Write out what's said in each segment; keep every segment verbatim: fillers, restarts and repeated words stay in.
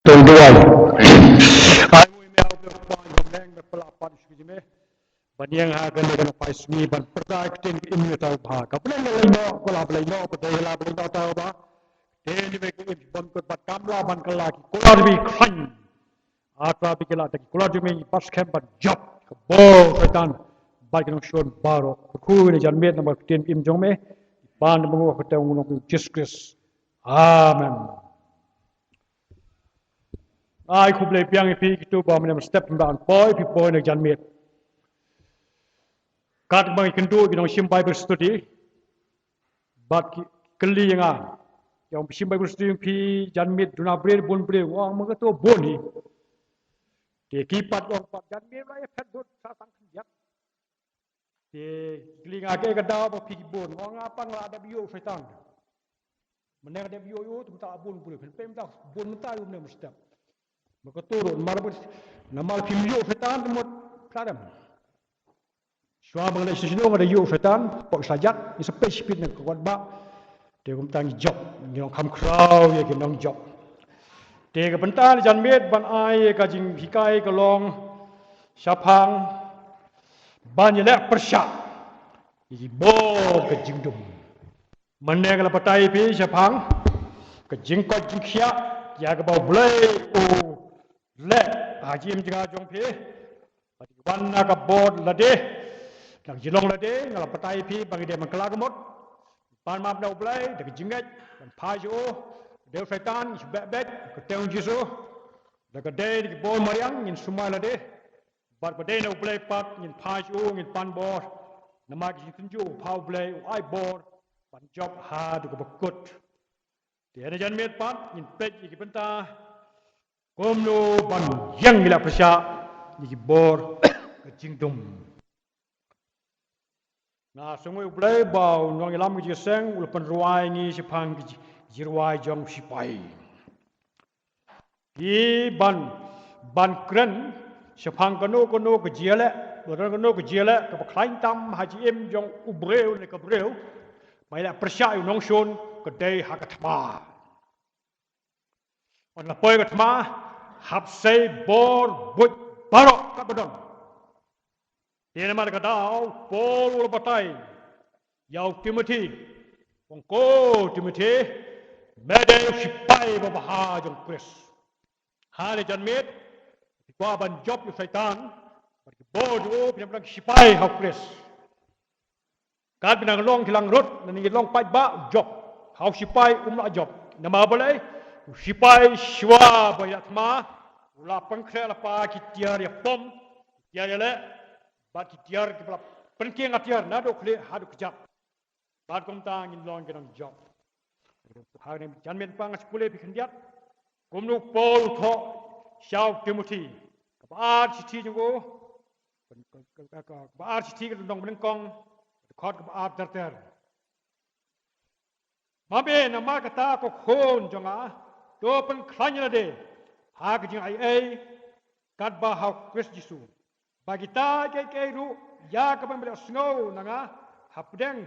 Tong duwai. Ai mo me au blong pa, ïa leng me pala pan shu ji me. Ban ïeng ha kane ka nongpai sngi ban pyrta ïa ka ktien ka im ïa tau bha. Ka bneng ka leng mo, ka la bneng mo, ka dei la bneng mo tau bha. Te ni me ka im ban kut ban kam la ban ka la ki kular bi khlaiñ. Atra bi ki la te ki kular bi me bat skhem ban jop. Ka bor Soitan. Bat ki nongshun baroh. Ka khu ne jan miet namar ka ktien im jong me. Ban bneng ka te u nong Jisu Khrist. Amen. Ai khublei biang ïa phi kito ba mynne mynstep phi ba poi, phi poi na jan miet. Katba ngi kynduh ki nongshim Bible study bad ki kylli ïa nga, ïa ong phi shim Bible study phi jan miet duna briew bun briew, ong ma kato bun hi. Te ki pat ong pat jan miet la ïa phet dut sa tang khyndiat. Te kylli nga kaei ka daw ba phi ki bun, ong nga pat nga la dep ïoh Soitan. Mynne ka dep ïoh ïoh te mynta bun bun phin peit mynta bun mynta ïoh mynne mynstep. Ba ka turun mar bun namar phim ïoh Soitan te mut pradem. Shuwa ba nga leit sha shnong nga da ïoh Soitan pok sa jat ngi sa peit shipit na ka kot ba. Te kumta ngi jop ngi long kham khraw ïa ki nong jop. Te ka bynta na jan miet ban ai ka jinghikai ka long shaphang ban ïaleh pyrshah ïa ki bor ka jingdum. Mynne nga la batai phi shaphang ka jingkoit jingkhiah ïa kaba U Blei u leh ha jingim jong nga jong phi. Bad wan na ka bor lade na ka jinglong lade nga la batai phi ba ngi dei ban kylla ka mut. Pan map na U Blei da ka jingngeit ban phai sha u. Dei u Soitan ngi shu beh beh ka teng Jisu. Da ka dei da ki bor mariang ngin sumar lade. Bad ba dei na U Blei pat ngin phai sha u ngin pan bor. Namar ka jingtynjuh u pha U Blei u ai bor ban jop haduh kaba kut. Te ha jan miet pat ngin peit ïa ki bynta kumno ban ïeng ïaleh pyrshah ïa ki bor ka jingdum. Nga sngew U Blei ba u nongïalam ka jingïaseng u la pynrwai ngi shaphang ka ji-, jingrwai jong u sipai. Ki ban, ban kren shaphang kano kano ka jingïaleh, kano kano ka jingïaleh kaba khlaiñ tam ha jingim jong u briew ne ka briew. Ba ïaleh pyrshah ïa u nongshun ka dei ha ka thma. Wan la poi ka thma hap sei bor buit baroh katba don. Te namar kata u Paul u la batai ïa u Timothi. Ong ko Timothi, me dei u sipai babha jong Khrist. Ha ne jan miet phi kwah ban jop ïa u Soitan bad ki bor jong u phi dei ban long ki sipai ha u Khrist. Katba nang long ki langrut, nang ngi long paidbah, jop. Ha u sipai um lah jop. Namar balei? U sipai shuwa ba ïaleh thma u la pynkhreh lypa ki tiar ïapom, ki tiar ïaleh bad ki tiar kiba la pynkieng atiar naduh khlieh haduh kjat. Bad kumta ngin long ki nongjop. Ha ne jan miet pat nga shu pule phi khyndiat kumno u Paul u thoh sha u Timothi. Kaba ar shithi jong u, kaba ar shithi ka dong banyngkong, dkhot kaba ar ter ter. Ma me namar kata ko khun jong nga, to pynkhlaiñ lade ha ka jingaiei katba ha u Khrist Jisu. Ba kita kiei kiei ruh ïa kaba me la sngew na nga hapdeng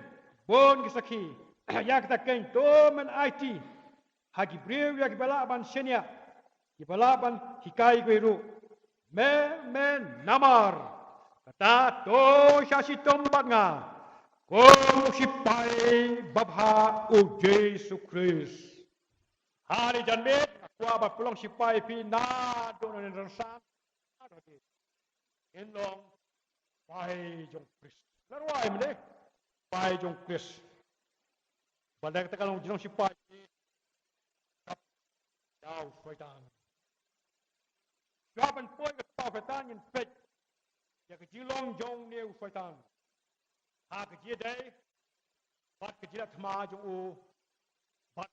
bun ki sakhi, ïa kata kein to men aiti ha ki briew ïa kiba lah ban shaniah, kiba lah ban hikai kiwei ruh. Me, me namar kata to sha shitom bad nga kum u sipai babha u Jisu Khrist. Ha ne jan miet nga kwah ban pynlong sipai phi naduh na ne rynsan. Ngin long sipai jong Khrist. La rwai mynne sipai jong Khrist. Ba dei kata ka long jinglong sipai ïa u Soitan. Shuwa ban poi ka thma u Soitan ngin peit ïa ka jinglong jong une u Soitan ha ka jingïadei bad ka jingïaleh thma jong u bad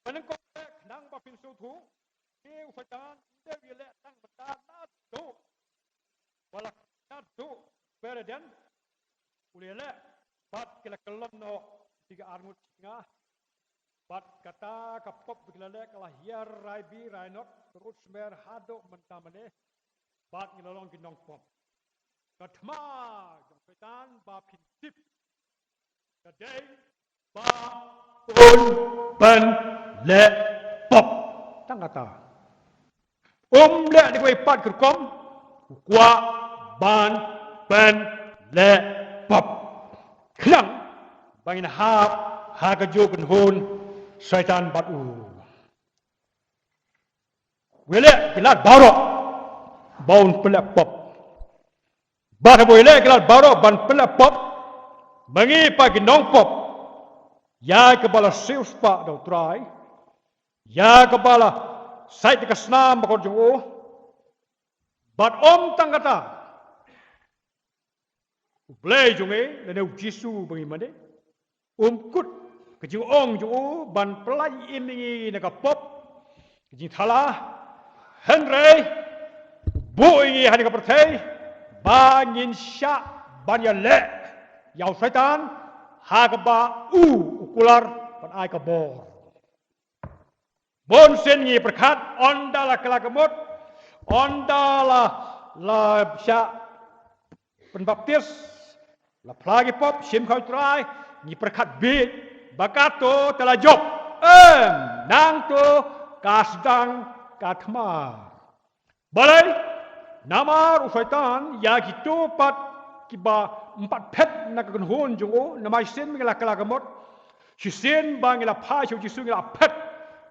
Ba nyngkong leh khnang ba phin sngewthuh, te u Soitan ym dei u ïaleh tang mynta naduh ba la, naduh Eden u la ïaleh bad ki la kyllon noh ïa ki arngut shnong. Bad kata ka pop ba ki la leh ka la hiar raibi rainot, ka rud smer haduh mynta mynne. Bad ngi la long ki nongpop. Ka thma jong u Soitan ba phin tip ka dei ba Un pynleh pop. Tang kata. Um leh da kawei pat ka rukom, u kwah ban pynleh pop. Khnang ba ngin hap ha kajuh ka kynhun Soitan bad u. U ïaleh ki lad baroh ba un pynleh pop. Bad haba u ïaleh ki lad baroh ban pynleh pop, ma ngi pat ki nongpop, ïa kaba la siewspah da u Trai, ïa kaba la sait da ka snam bakor jong u. Bad ym tang kata, U Blei jong ngi, lane U Jisu ba ngi mane, um kut ka jingong jong u ban pyllait im ïa ngi na ka pop ka jingthala, hynrei u buh ïa ngi ha kane ka pyrthei ba ngin shah ban ïaleh ïa u Soitan, ha kaba u u kular ban ai ka bor. Bun sien ngi pyrkhat, ynda la kylla ka mut, ynda la, la shah pynbaptis, la phla ki pop, shim khawai u Trai, ngi pyrkhat bieit ba kato te la jop. Em, nangto ka sdang ka thma. Balei? Namar u Soitan ïa kito pat kiba ym pat phet na ka kynhun jong u, namar shisien ba ngi la kylla ka mut, shisien ba ngi la phai sha U Jisu ngi la phet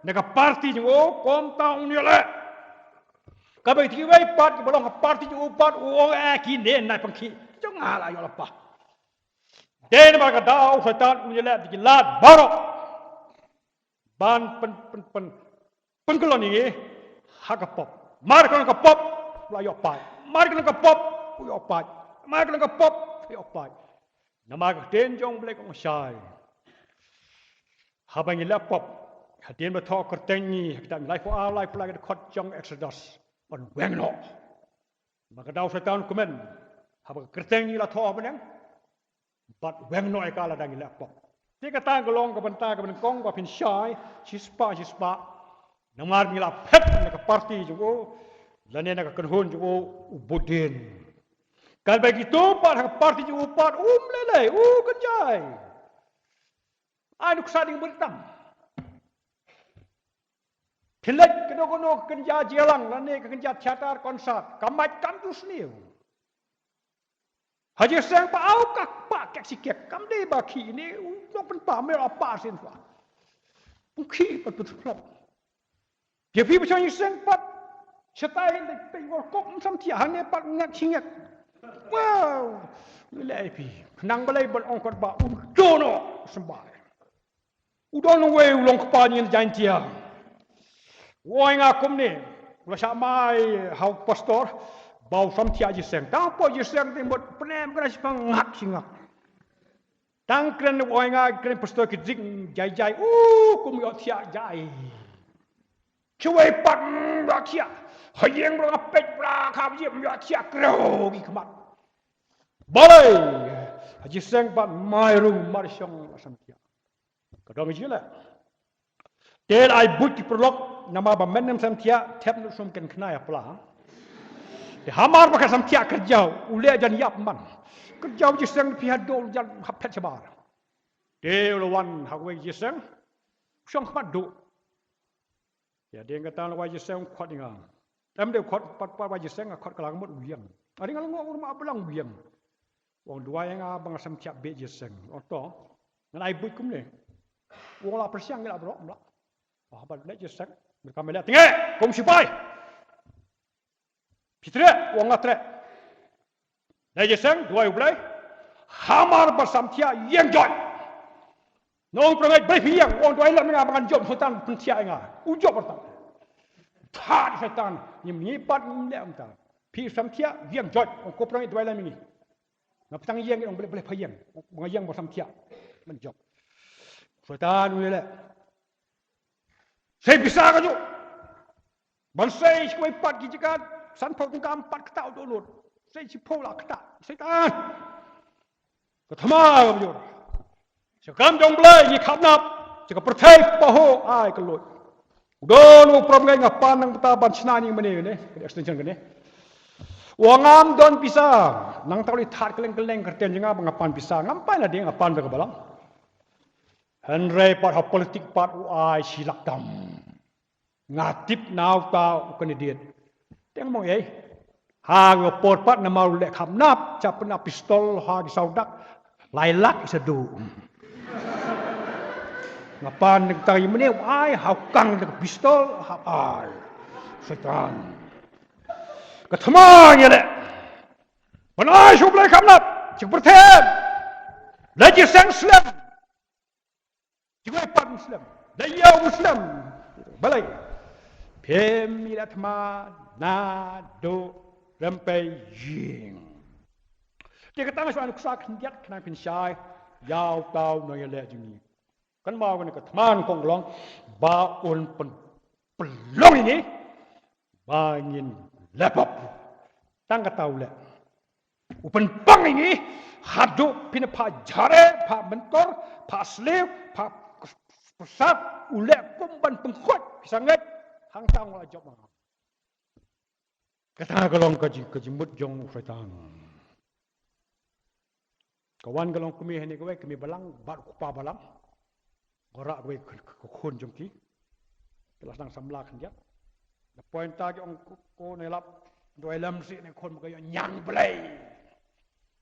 na ka party jong u, kumta un ïaleh. Kaba ïa kiwei pat kiba long ka party jong u pat u ong, eh, kine nai pangkhih jong nga la ïoh lypa. Dei namar kata u Soitan un ïaleh da ki lad baroh ban pyn, pyn, pyn, pynkyllon ïa ngi ha ka pop. Mar kylliang ka pop, u la ïoh paid. Mar kylliang ka pop, u ïoh paid. Mar kylliang ka pop, u ïoh paid. Namar ka ktien jong U Blei ka ong shai, haba ngi leh pop, hadien ba thoh kyrteng ngi ha ka kitab Laiphew Ar, Laiphew Lai, ka dkhot jong Exodus, ban weng noh. Namar kata u Soitan u kmen, haba kyrteng ngi la thoh ha bneng, bad weng noh ïa ka lada ngi leh pop. Te kata ka long ka bynta kaba nyngkong ba phin shai shispah shispah. Namar ngi la phet na ka party jong u, lane na ka kynhun jong u, u bud dien. Katba kito pat ha ka party jong u pat, um lei lei, u kynjai. Ai nuksa ding bun tam. Phin leit kano kano ka kynja jingïalang lane ka kynja theater, concert, ka mait kam ju sniew. Ha Jingïaseng pat, aw ka kpa kek shi kek, kam dei ba khih ne u nongpynpaw, me la pa sien pa. U khih pat pynphlop. Ïa phi ba shong Jingïaseng pat, shatai hynrei peit World Cup ym sam thiah, hangne pat ngak shi ngak. Wow. Ngi leh ïa phi. Khnang balei ban ong kat ba un dono symbai. U don uwei u long kpa jingïaseng Jaintia. U ong ïa nga kumne, u la shah mai ha u pastor ba u sam thiah Jingïaseng. Tang hapoh Jingïaseng te mut pyneh kren shi pang ngak shi ngak. Tang kren u ong ïa nga kren pastor ki jing jai jai. U kum ïoh thiah jai. Kiwei pat, mm, ïoh thiah. Ha ïing ba nga peit ba ka ïoh thiah, kren ki khmat. Balei ha Jingïaseng pat mai rung mar shong sam thiah. Ka dong ji leh. Te la ai buit ki paralok namar ba men ym sam thiah, thep nud sum ken khnai ha pla. Te hamar ba ka sam thiah kyrjaw, u leh jan ïap man. Kyrjaw Jingïaseng phi haduh jan hap phet shabar. Te u la wan ha kawei Jingïaseng. Shong khmat duh. Ïa dei kata la wai Jingïaseng khot ïa nga. Em dei khot pat pat wai Jingïaseng nga khot ka la ka mut u ïeng. Ade nga la ngop u ma blang u ïeng. U ong duwai ïa nga ba nga sam thiah beit Jingïaseng. U ong to. Ngan ai buit kumne. U ong la pyrshang ngi la baroh mla. Oh, haba leit Jingïaseng. Mynta me leh tynge kum sipai. Phi treh, u ong nga treh. Leit Jingïaseng, duwai U Blei. Hamar ba sam thiah ïeng joit. Nga ong para ngeit, balei phi ïeng? U ong duwai lem ïa nga ba ngan jop, Soitan pynthiah ïa nga. U jop Soitan. Thad Soitan, ngim ngi pat ngim leh mynta. Phi sam thiah ïeng joit. U ong ko para ngeit duwai lem ïa ngi. Nga pyrshang ïeng, u ong balei, balei pha ïeng? Ba nga ïeng ba sam thiah. Ban jop. Soitan u leh. Sei pisa kajuh. Ban sei shi kawei pat ki jaka sanphew tyngka, em pat ktah u dohnud. Sei shiphew la ktah. Soitan. Ka thma ka bujur. Sha ka kam jong U Blei ngi khapnap. Sha ka pyrthei pahuh ai ka luid. U don u prom ngai nga pan nang bata ban shna ngi mane ne. Ka extension kane. U ong ngam don pisa. Nangta u la thad kylleng kylleng ka kyrteng jong nga ba nga pan pisa. Ngam pan lade, nga pan da ka balang. Hynrei pat ha politik pat u ai shi lak tam. Nga tip na uta u candidate. Teng mong ei. Ha nga por pat namar u leh kham nap, cha pynap pistol ha ki sawdak. Lai lak i sa duh. Nga pan nang tang i mane u ai, ha u kang da ka pistol, ha ai. Soitan. Ka thma ïa leh. Ban ai shu Blei kham nap, jingpyrthem. Leh jingïaseng slem. Jingwei pat Muslim. Da ïa u Muslim. Balei? Phim ïa la thma naduh rympei ïing. Te kata nga shu nuksa khyndiat khnang phin shai. Ïa uta u nongïaleh jong ngi. Kynmaw kane ka thma nyngkong ka long ba un pyn, pynlong ïa ngi ba ngin leh pop. Tang kata u leh. U pynpang ïa ngi haduh phin phah jhare, phah mentor, phah sliew, phah pyrshah, u leh kum ban pynkhuid. Phi sa ngeit hangta nga la jop ma nga. Kata ka long ka jing, ka jingmut jong u Soitan. Ka wan ka long kmie hangne kawei, kmie balang bad u kpa balang. Ka rah kawei ka, ka, ka khun jong ki. Ki la sdang samla khyndiat. Na point ta ki ong ko, ko ne lap. Doi lam si ne khun ma ka ïa ñiang Blei.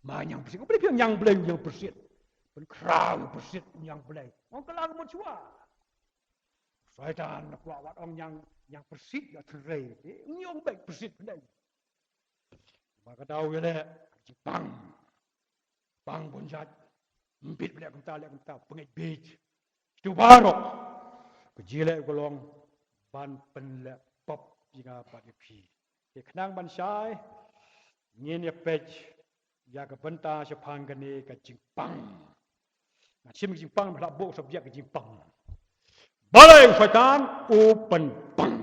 Ma ñiang pyrsit. Ko Blei phi ñiang Blei, ñiang pyrsit. Pynkhraw pyrsit ñiang Blei. Ong ka la ka mut shuwa. Soitan na kwah wat ong ñiang, ñiang pyrsit ïa tynrei. Ñiang bek pyrsit Blei. Ba ka dau ïa leh jingpang. Pang bun jait. Mbit leh kumta leh kumta pynngeit bit. Kitu baroh. Ka jingïaleh ka long ban pynleh pop ïa nga bad ïa phi. Te khnang ban shai ngin ïa peit ïa ka bynta shaphang kane ka jingpang. Nga shim ka jingpang ba la buh subject ka jingpang. Balei u Soitan u pynpang.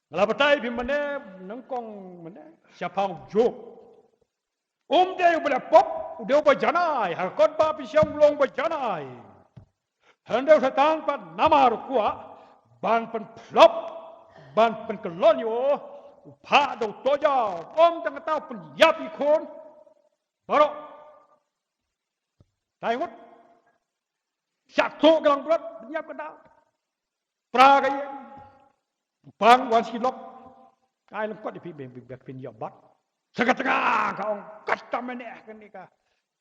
Nga la batai phi mane nyngkong mane shaphang u Job. Um dei uba leh pop, u dei uba janai, ha ka kot ba phi shem u long uba janai. Hynrei u Soitan pat namar u kwah ban pynphlop, ban pynkyllon ïa u, u phah da u toja, um tang kata u pynïap ïa ki khun baroh. Tai ngut. Shah tuh ka langbrot, pynïap ka daw. Pra ka ïing. Pang wan shi lok. Ai lang kot ïa phi bek bek phin ïoh bat. Sa ka tnga ka ong kat ta mane kane ka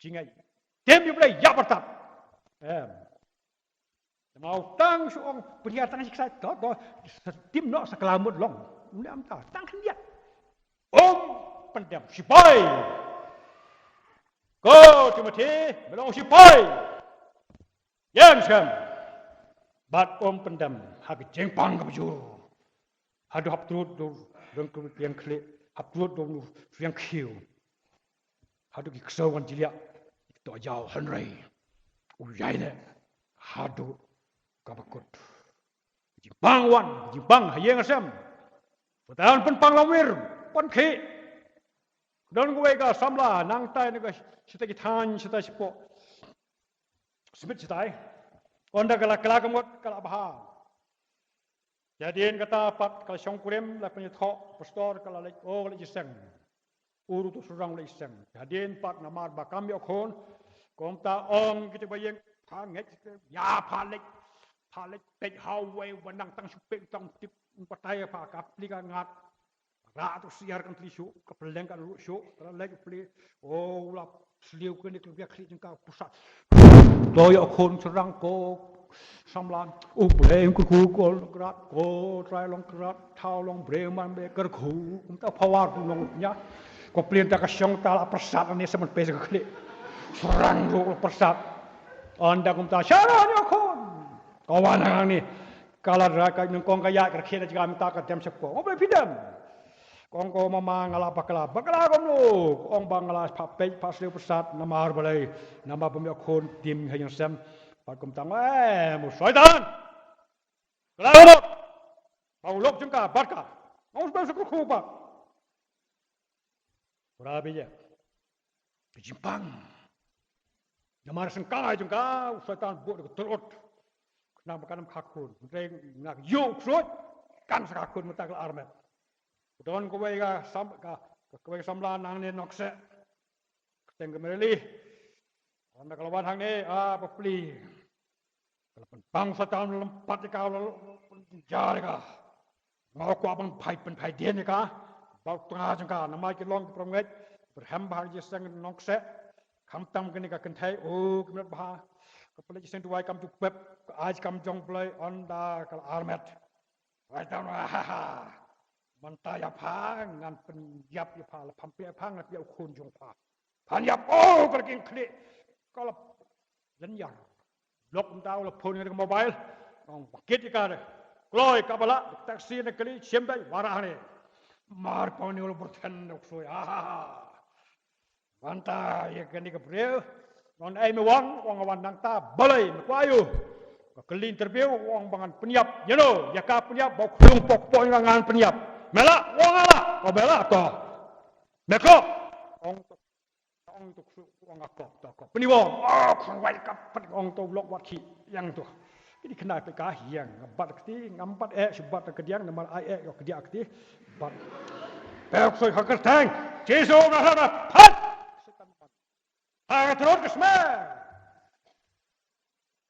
jingai. Tim ïa Blei ïa bartat. Em. Tang u tang shu ong pynïar tang shi ksai to to. Tim noh sa ka lamut long. Ym ne am ta tang khyndiat. Um pyndem shipai. Ko Timothy, me long shipai. Ïeng skhem. Bad um pyndem ha ka jingpang kaba jur. Haduh hap trud dur reng kru tiang khlieh, hap trud dur nu riang khiew. Haduh ki ksew wan jiliah, to jaw hynrei u ïai leh haduh kaba kut. Jingpang wan, jingpang ha ïing ha sem. Pyntan pynpang lamwir, pynkhih. Don kawei ka samla nangtai na ka shata ki thaiñ shata shapoh Smit shatai. Ynda ka la kylla ka mut ka la bha. Hadien kata pat ka la shong kurim la pynïathoh pastor ka la leit, oh, ka la leit jingïaseng. U ruh u tip shynrang u leit jingïaseng. Hadien pat namar ba kam ïoh khun. Kumta ong kito ba ïeng pha ngeit ïa pha leit. Pha leit peit ha uwei uba nang tang shu peit tang tip u batai pha ka pli ka ngat. Rah tu siar kan tli shuh, ka pylleng kan ruh shuh, ka la leit u pli. Oh, u la sliew kane ka ruh khlieh jong ka pyrshah. To ïoh khun shynrang ko samla. U Blei kyrkhu ko long krat, ko Trai long krat, thaw long briew man be kyrkhu. Kumta power tu long nia. Ko pli da ka shong ta la pyrsad ne sa man pei sa ka khlieh. Shynrang ruh la pyrsad. Ynda kumta shynrang ïoh khun. Ko wan hangne. Ka la dra ka nyngkong ka ïaid ka rkhie na jngai mynta ka dem shapoh. Ko Blei phi dem. Ko ong ko mama nga la bakla, bakla kumno? Ko ong ba nga la phah peit phah sliew pyrsad namar balei? Namar bym ïoh khun tim ha ïing sem. Bad kumta nga em u Soitan. Ka la kumno? Ba u lok jong ka bad ka. Nga u sbem sa kyrkhu ba. Ura bia. Ka jingpang. Namar sengkang ai jong ka, u Soitan buh da ka tur ut. Khnang ba kan ym kha khun. Hynrei nga ïoh u ksuid, kan sa kha khun mynta ka la armet. Don kawei ka sam, ka, kawei ka samla nangne nongseh. Kyrteng ka Mereli. Ynda ka la wan hangne, a, bapli. Ka la pynpang Soitan, lympat ïa ka, la pynjar ïa ka. Nga kwah ban phai, pynphai dien ïa ka. Ba u tnga jong ka, namar ki long ki para ngeit, byrhem bha ki jingïaseng nongkseh. Khamtam kane ka kynthei, o, ki mut bha. Ka pynleit jingïaseng duwai kam ju pep, ka ai kam jong Blei, ynda ka la armet. Wai tam, ha, ha, ha. Mynta ïa pha, ngan pynïap ïa pha, la pham pynïap ïa pha, ngan pynïap u khun jong pha. Pynïap, oh, ka la king khlieh. Ka la lynñiar. Lok mynta u la phone ïa ka mobile. Ong ba kit ïa ka de. Kloi ka ba lah, taxi na kali, shim dei, wara hane. Mar pau ni u la burthen dok soi. Ha, ha, ha. Mynta ïa kane ka briew. Ngan ai me wang, wang wan nangta, balei, me kwah ïa u. Ka kylli interview, wang ba ngan pynïap. You know, ïa ka pynïap, ba u khlung pok pok ngan pynïap. Me lah, wang lah, ko me lah to. Me ko. Ong to, ong to, wang ko, to ko. Pynïap wang, oh, khon wai ka pynïap ong to lok wat ki, ïa to. Kini kena peka ïa nga bat kti, ngam bat eh, shu bat ka diang, namar ai eh, yok dia kti, bat. Pek soi ha kyrteng Jisu Nasaret, pat! Ha ka trot ka smer.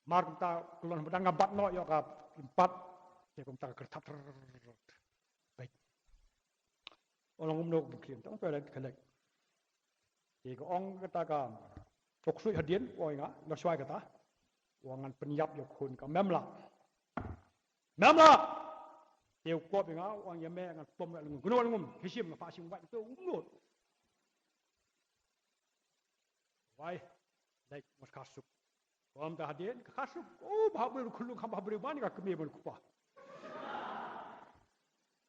Mar kumta, klon hynda nga bat noh, yok ka pat, te kumta ka kyrthat, trrrr. Baik. Ong long um nok buklim, tang toilet ka lek. Te ka ong kata ka, tok sui hadien, ong nga, nga shwai kata. Ong ngan pynïap ïa u khun ka mem lah. Mem lah. Te u kop ïa nga, ong ïa me ngan pom ïa lengum. Gnu lengum, hishim nga pha shim wai, te u mut. Wai, lek mut ka suk. Pom ta hadien, ka suk. Oh, bha briew khun lung kham bha briew ban ka kmie ban kupa.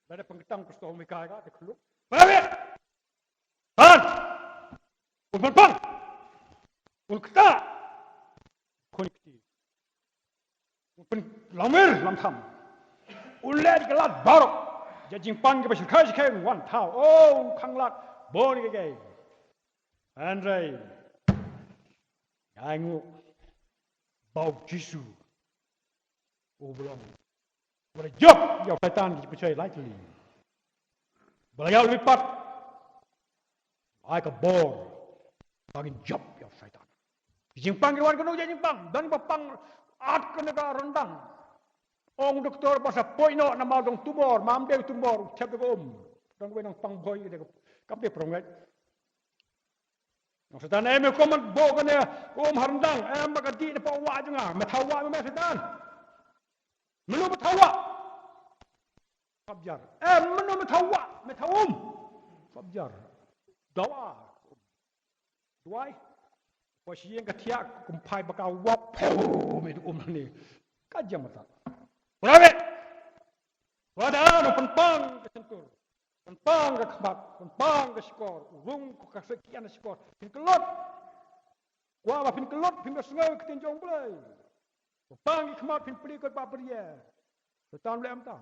Lada pengketang kusto mi kai ka, te khun lung. Bha briew! Pan! Un pan pang! Un kta! Khun kti. Un pyn lamir lam tham. Un leh di ka lad barok. Ïa jingpang kiba shyrkhei shyrkhei un wan thaw. Oh, un khang lad. Bun kiei kiei. Hynrei. Ngai nguh. Ba u Jisu. U ba long. Ba la jop ïa u Soitan ki jingpynshoi lai tylli. Ba la ïaid lympat. Ai ka bor. Ba ngin jop ïa u Soitan. Ki jingpang ki wan kano jingpang. Don ba pang at kane ka ryndang. Ong doktor ba sa poi noh namar dong tumor, mam dei tumor, thep da ka um. Dang wei nang pang bhoi da ka kam dei prong ngai. Nang Soitan em, me kum man bo kane ka um ha ryndang, em ba ka dih na pa wah jong nga, me thaw wah me Soitan. Mano me thaw wah? Pap jar. Em, mano me thaw wah? Me thaw um. Pap jar. Dawa. Duwai. Poi shi ïing ka thiah kum phai ba ka wap. Phew, me du um ni. Ka jam mata. Prave. Wada no pynpang ka chentur. Pynpang ka khmat, pynpang ka shkor. U rung ko ka sek kian shkor. Phin kylot. Kwah ba phin kylot, phin da sngew ka ktien jong Blei. Pynpang ki khmat, phin plie kot ba bria. Soitan leh em ta.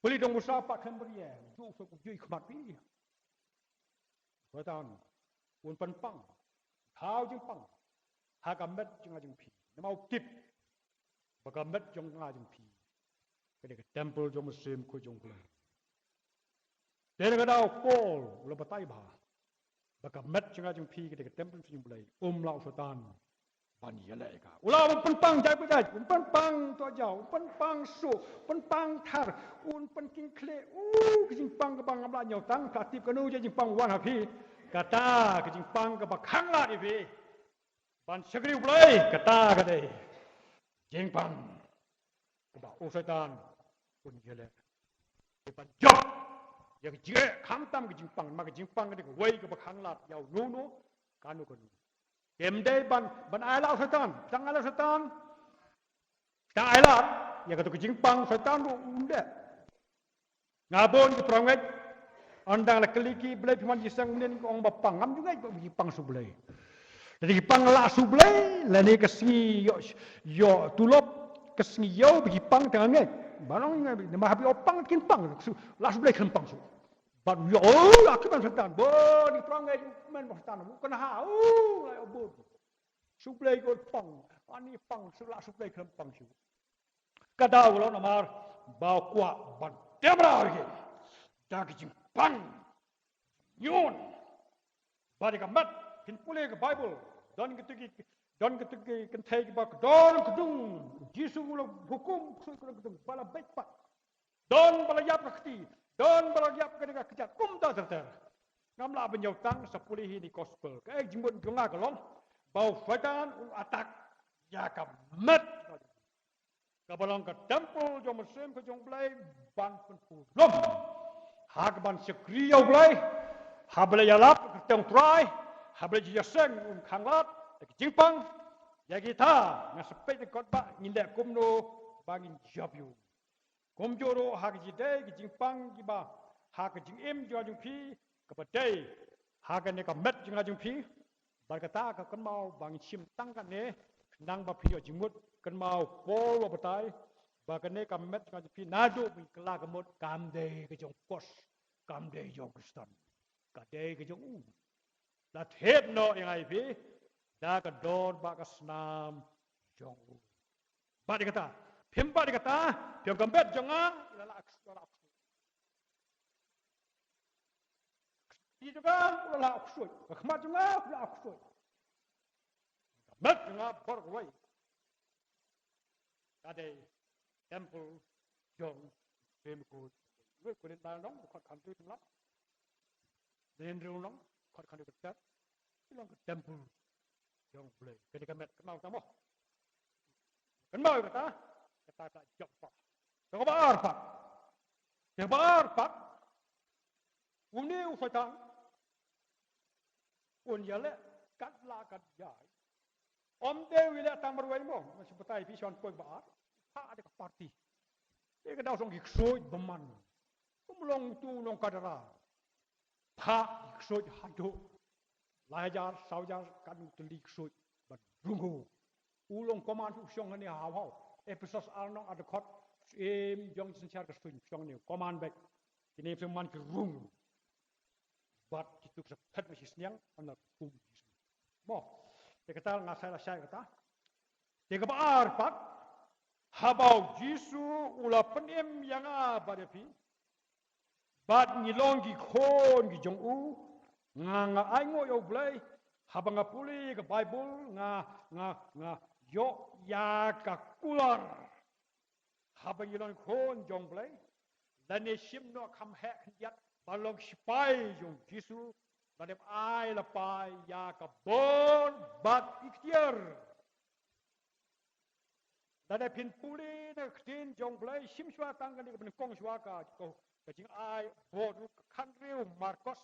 Plie dong busa pat khlem bria. Ju so ku ju khmat phi. Soitan un pynpang, thaw jingpang ha ka met jong nga jong phi. Namar u tip ba ka met jong nga jong phi ka dei ka templ jong u Mynsiem Bakhuid jong U Blei. Te na ka daw Paul u la batai bha ba ka met jong nga jong phi ka dei ka templ jong U Blei. Um lah u Soitan ban ïaleh ïa ka. U lah ban pynpang jait ba jait, un pynpang to jaw, un pynpang suk, pynpang thar, un pynking khlieh. U, ka jingpang kaba ngam lah ñiew tang, ka tip kano ka jingpang wan ha phi. Kata ka jingpang kaba khanglad ïa phi ban shakri U Blei, kata ka dei jingpang kaba u Soitan un ïaleh. Te ban jop ïa ka jingeh, khamtam ka jingpang, ma ka jingpang ka dei kawei kaba khanglad ïa uno uno, kano kano. Ym dei ban, ban ailad u Soitan, tang ailad u Soitan. Tang ailad ïa kato ka jingpang u Soitan ruh um dei. Nga bun ki para ngeit, ynda la kylli ki, balei phi wan jingïaseng mynnin, ki ong ba pang. Ngam ju ngeit ba ki pang sha U Blei. Lada ki pang la sha U Blei, lane ka sngi ïoh, ïoh tulop, ka sngi ïoh ba ki pang, tang ngeit. Ba long ngeit, namar haba ïoh pang kin pang, lah sha U Blei khlem pang shuh. Bad u ïoh, oh, la kmen Soitan, bun ki para ngeit, kmen Soitan, u kynha, oh, la ïoh bun. Sha U Blei ko pang, ani pang, shu lah sha U Blei khlem pang shuh. Ka daw ka long namar ba u kwah ban dep ra ïa ki da ka jingpang. Ñion. Ba dei ka met, phin pule ka Baibl. Don kito ki, don kito ki kynthei kiba kdor kdung. Jisu u la hukum ksuid kdor kdung ba la beit pat. Don ba la ïap ka kti, don ba la ïap kane ka kjat, kumta ter ter. Ngam lah ban ïoh tang sa pule hi na gospel. Kaei ka jingmut jong nga ka long ba u Soitan u attack ïa ka met kaba long ka temple jong u Mynsiem ka jong U Blei ban pynpulom. Ha kaban shakri ïa U Blei, haba la ïalap ka kyrteng U Trai, haba la ïaseng um khanglad da ka jingpang. Ïa kita nga sa peit na kot ba ngin leh kumno ba ngin jop ïa u. Kumjuh ruh ha ka jingdei ka jingpang kiba ha ka jingim jong nga jong phi kaba dei ha kane ka met jong nga jong phi. Bad kata ka kynmaw ba ngin shim tang kane khnang ba phin ïoh jingmut. Kynmaw Paul u batai ba kane ka met jong nga jong phi naduh ba ngi kylla ka mut kam dei ka jong u Kos, kam dei jong u Khristan, ka dei ka jong u. La thied noh ïa nga ïa phi da ka dor bad ka snam jong u. Bad ïa kata, phim bad ïa kata, phim, ka met jong nga la lah, la lah ksuid. Ka kti jong nga la lah ksuid, ka khmat jong nga la lah ksuid. Ka met jong nga bor kawei. Ka dei temple jong U Mynsiem Bakhuid. Wei, Korinth ba nyngkong, dkhot khathynriew, phim lah. Korinth ba nyngkong, dkhot khathynriew, ka ter. Ki long ka temple jong U Blei. Kane ka met, kynmaw kata mo. Kynmaw kata, kata ka jop pat. Kaba ar pat. Kaba ar pat. Une u Soitan un ïaleh kat la kat jai. Ym dei u ïaleh tang marwei mo, nga shu batai phi shon poi ba ar. Phah da ka party. Te ka daw song ki ksuid bymman. Kum long tu long ka dara. Phah ki ksuid haduh lai hajar, saw hajar, katno tylli ksuid ban rung. U long command u shong hangne haw haw. Ephesos ar lynnong ar dkhot. Im jong synshar ka ksuid shong hangne command beit. Kine phi man ki rung. Bad kitu ki sa phet ma shi sniang, ynda kum Jisu. Mo, te kata nga sa la shai kata. Te kaba ar pat, haba u Jisu u la pynim ïa nga bad ïa phi. Bad ngi long ki khun ki jong u, nga, nga ainguh ïa U Blei, haba nga pule ka Baibl, nga, nga, nga ïoh ïa ka kular. Haba ngi long khun jong U Blei, lane shim noh kham heh khyndiat ban long sipai jong Jisu, lane ai lypa ïa ka bor bad iktiar. Lane phin pule na ka ktien jong U Blei, shim shuwa tang kane kaba nyngkong shuwa ka, ka, ka jingai bor ruh, ka khathynriew Markos.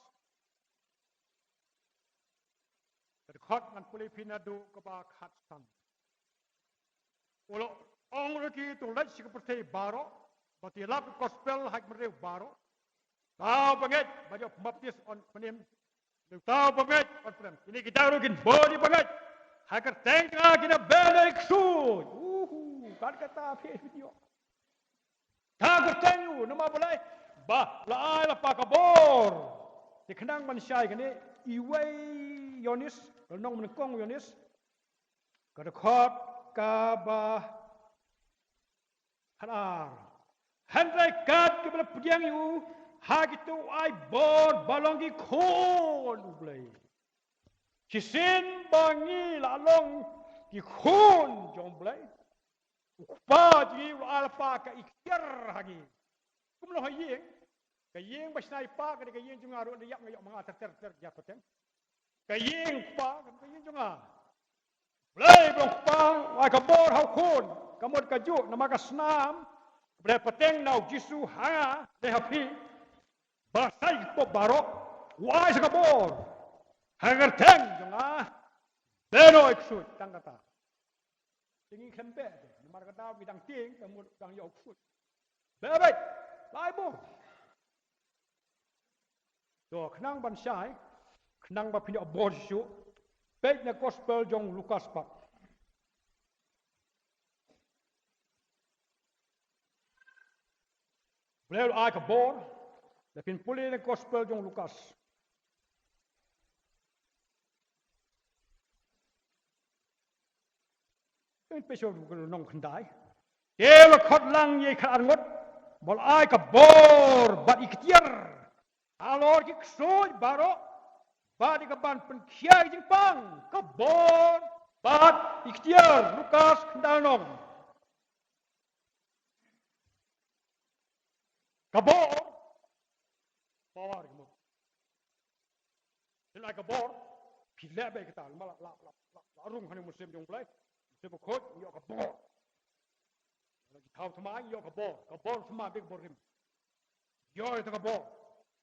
Ka dkhot ngan pule phi naduh kaba khatsan. U la ong ruh ïa ki, to leit sha ka pyrthei baroh, bad to ïalap ka gospel ha ki bynriew baroh. Uta uba ngeit bad ïoh baptis un pynim. Uta uba ngeit un pynim. Kine ki da ruh kin bud ïa uba ngeit. Ha ka kyrteng jong nga kin ïa beh ïa ki ksuid. Uhu, kat kata phi ïoh. Ka kyrteng u, namar balei? Ba la ai lypa ka bor. Te khnang ban shai kane, iwei Ïoannis, lynnong ba nyngkong Ïoannis, ka dkhot kaba khatar. Hynrei kat kaba la pdiang ïa u ha kito u ai bor ba long ki khun U Blei. Shisien ba ngi la long ki khun jong U Blei, U Kpa jong ngi u la ai lypa ka iktiar ha ngi. Kum long ha ïing, ka ïing ba shna ïa u kpa ka dei ka ïing jong nga ruh, da ïap nga ïoh ma nga ter ter ter ïa pateng. Ka ïing u kpa ka dei ka ïing jong nga. U Blei ba long u Kpa u ai ka bor ha u Khun, ka mut kajuh namar ka snam ba la pateng na u Jisu ha nga ne ha phi. Ba sa ïa ki pop baroh u ai sa ka bor. Ha ka kyrteng jong nga, beh noh ïa ki ksuid, tang kata. Te ngi khlem beh te, namar ka daw ngi dang tieng, ka mut dang ïoh ksuid. Beh beit, lai bor. To, khnang ban shai, khnang ba phin ïoh bor shuh shuh, peit na gospel jong u Lukas pat. Blei u la ai ka bor, lada phin pule na gospel jong u Lukas. Phin peit shuh ka lynnong khyndai. Te u la khot lang ïa ki khatar ngut ba u la ai ka bor bad iktiar halor ki ksuid baroh, Pat ïa kaban pynkhia ïa ka jingpang, ka bor bad i ktien, Lukas khyndai lynnong. Ka bor, power ka bor. Phi la ai ka bor, phi leh beit kata, namar la, la, la, la, la rung hangne Mynsiem jong U Blei, Mynsiem Bakhuid, ïoh ka bor. La ki thaw thymmai, ïoh ka bor, ka bor thymmai bad ka bor rim. Ïoh ïa ka bor.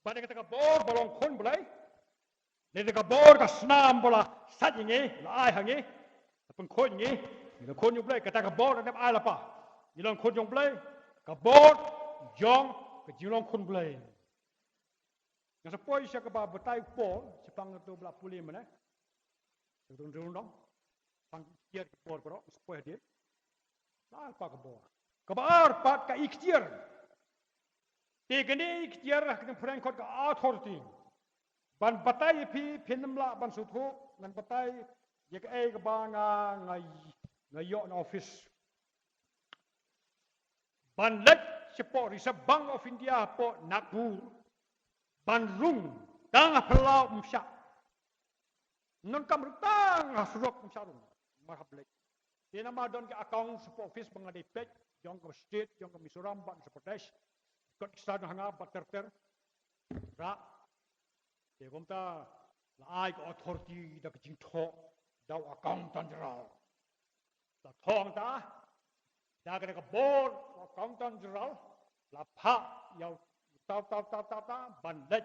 Bad ïa kata ka bor ba long khun Blei. Lada ka bor ka snam ba la sait ïa ngi, la ai ha ngi, la pynkhuid ïa ngi, ngi long khun jong U Blei, kata ka bor la dep ai lypa. Ngi long khun jong U Blei, ka bor jong ka jinglong khun Blei. Nga sa poi sha kaba batai u Paul, shaphang kato ba la pule mynne. Kato ka dong. Shaphang ki ktien ki por baroh, nga sa poi hadien. Ba ar pat ka bor. Kaba ar pat ka i ktien. Te kane i ktien ha ka jingpyrshang khot ka authority. Ban batai ïa phi, phin ym lah ban sngewthuh, ngan batai ïa kaei kaba nga, nga, nga ïoh na office. Ban leit shapoh Reserve Bank of India hapoh Nagpur. Ban rung tang ha phyllaw ym shah. Ngan kam rung tang ha surok ym shah rung. Namar hap leit. Te namar don ka account shapoh office ba nga dei peit, jong ka state, jong ka Mizoram bad Uttar Pradesh. Kot ki san ha nga bad ter ter. Rah. Te kumta la ai ka authority da ka jingthoh da u Accountant General. La thoh hangta da kane ka bor u Accountant General, la phah ïa u tau tau tau tau tau ban leit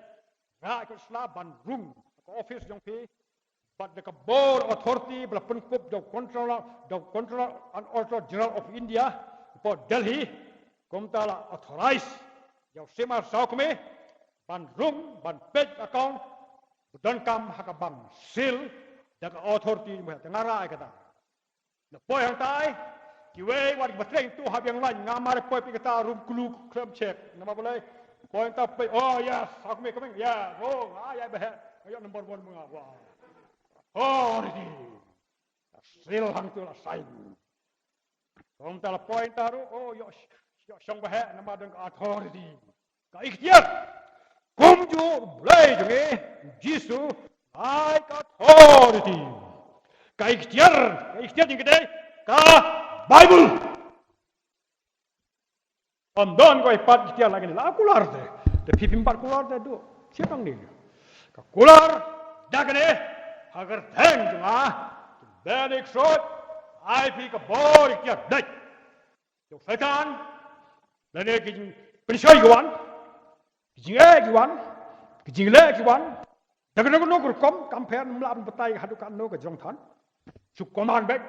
rah ïa ka sla ban rung ka office jong phi. Bad da ka bor authority ba la pynkup da u controller, da u Controller and Auditor General of India, hapoh Delhi, kumta la authorize ïa u Symar Sawkmie ban rung, ban peit account ba donkam ha ka bank, seal da ka authority ba te nga rah ïa kata. Na poi hangtai, kiwei wat kiba trei tu ha biang lain, nga mar poi phi kata rum kulu khlem check. Namar balei? Poi hangta phi, oh yes, Sawkmie coming, yeah, oh, ah, ïa ba heh, ïa number one ma nga, wow. Authority. Seal hangtu la sign. Kumta la poi hangta ruh, oh, ïoh, ïoh shong ba heh, namar don ka authority. Ka ikhtiar. Kumjuh U Blei jong ngi, Jisu, ai ka authority. Ka ikhtiar, ka ikhtiar jong ngi ka dei ka Bible. Ym don kawei pat ikhtiar la kane, la kular te. Te phi phim pat kular te duh. Shisha tang ne. Ka kular da kane, ha ka kyrteng jong nga, Benedict Sud, ai phi ka bor ikhtiar dei. Jong Soitan, lane ki jingpynshoi ki wan, ki jingeh ki wan, ki jingleh ki wan, da kano kano ka rukom, kam pher ym lah ban batai haduh katno ka jrong than. Shu command beit,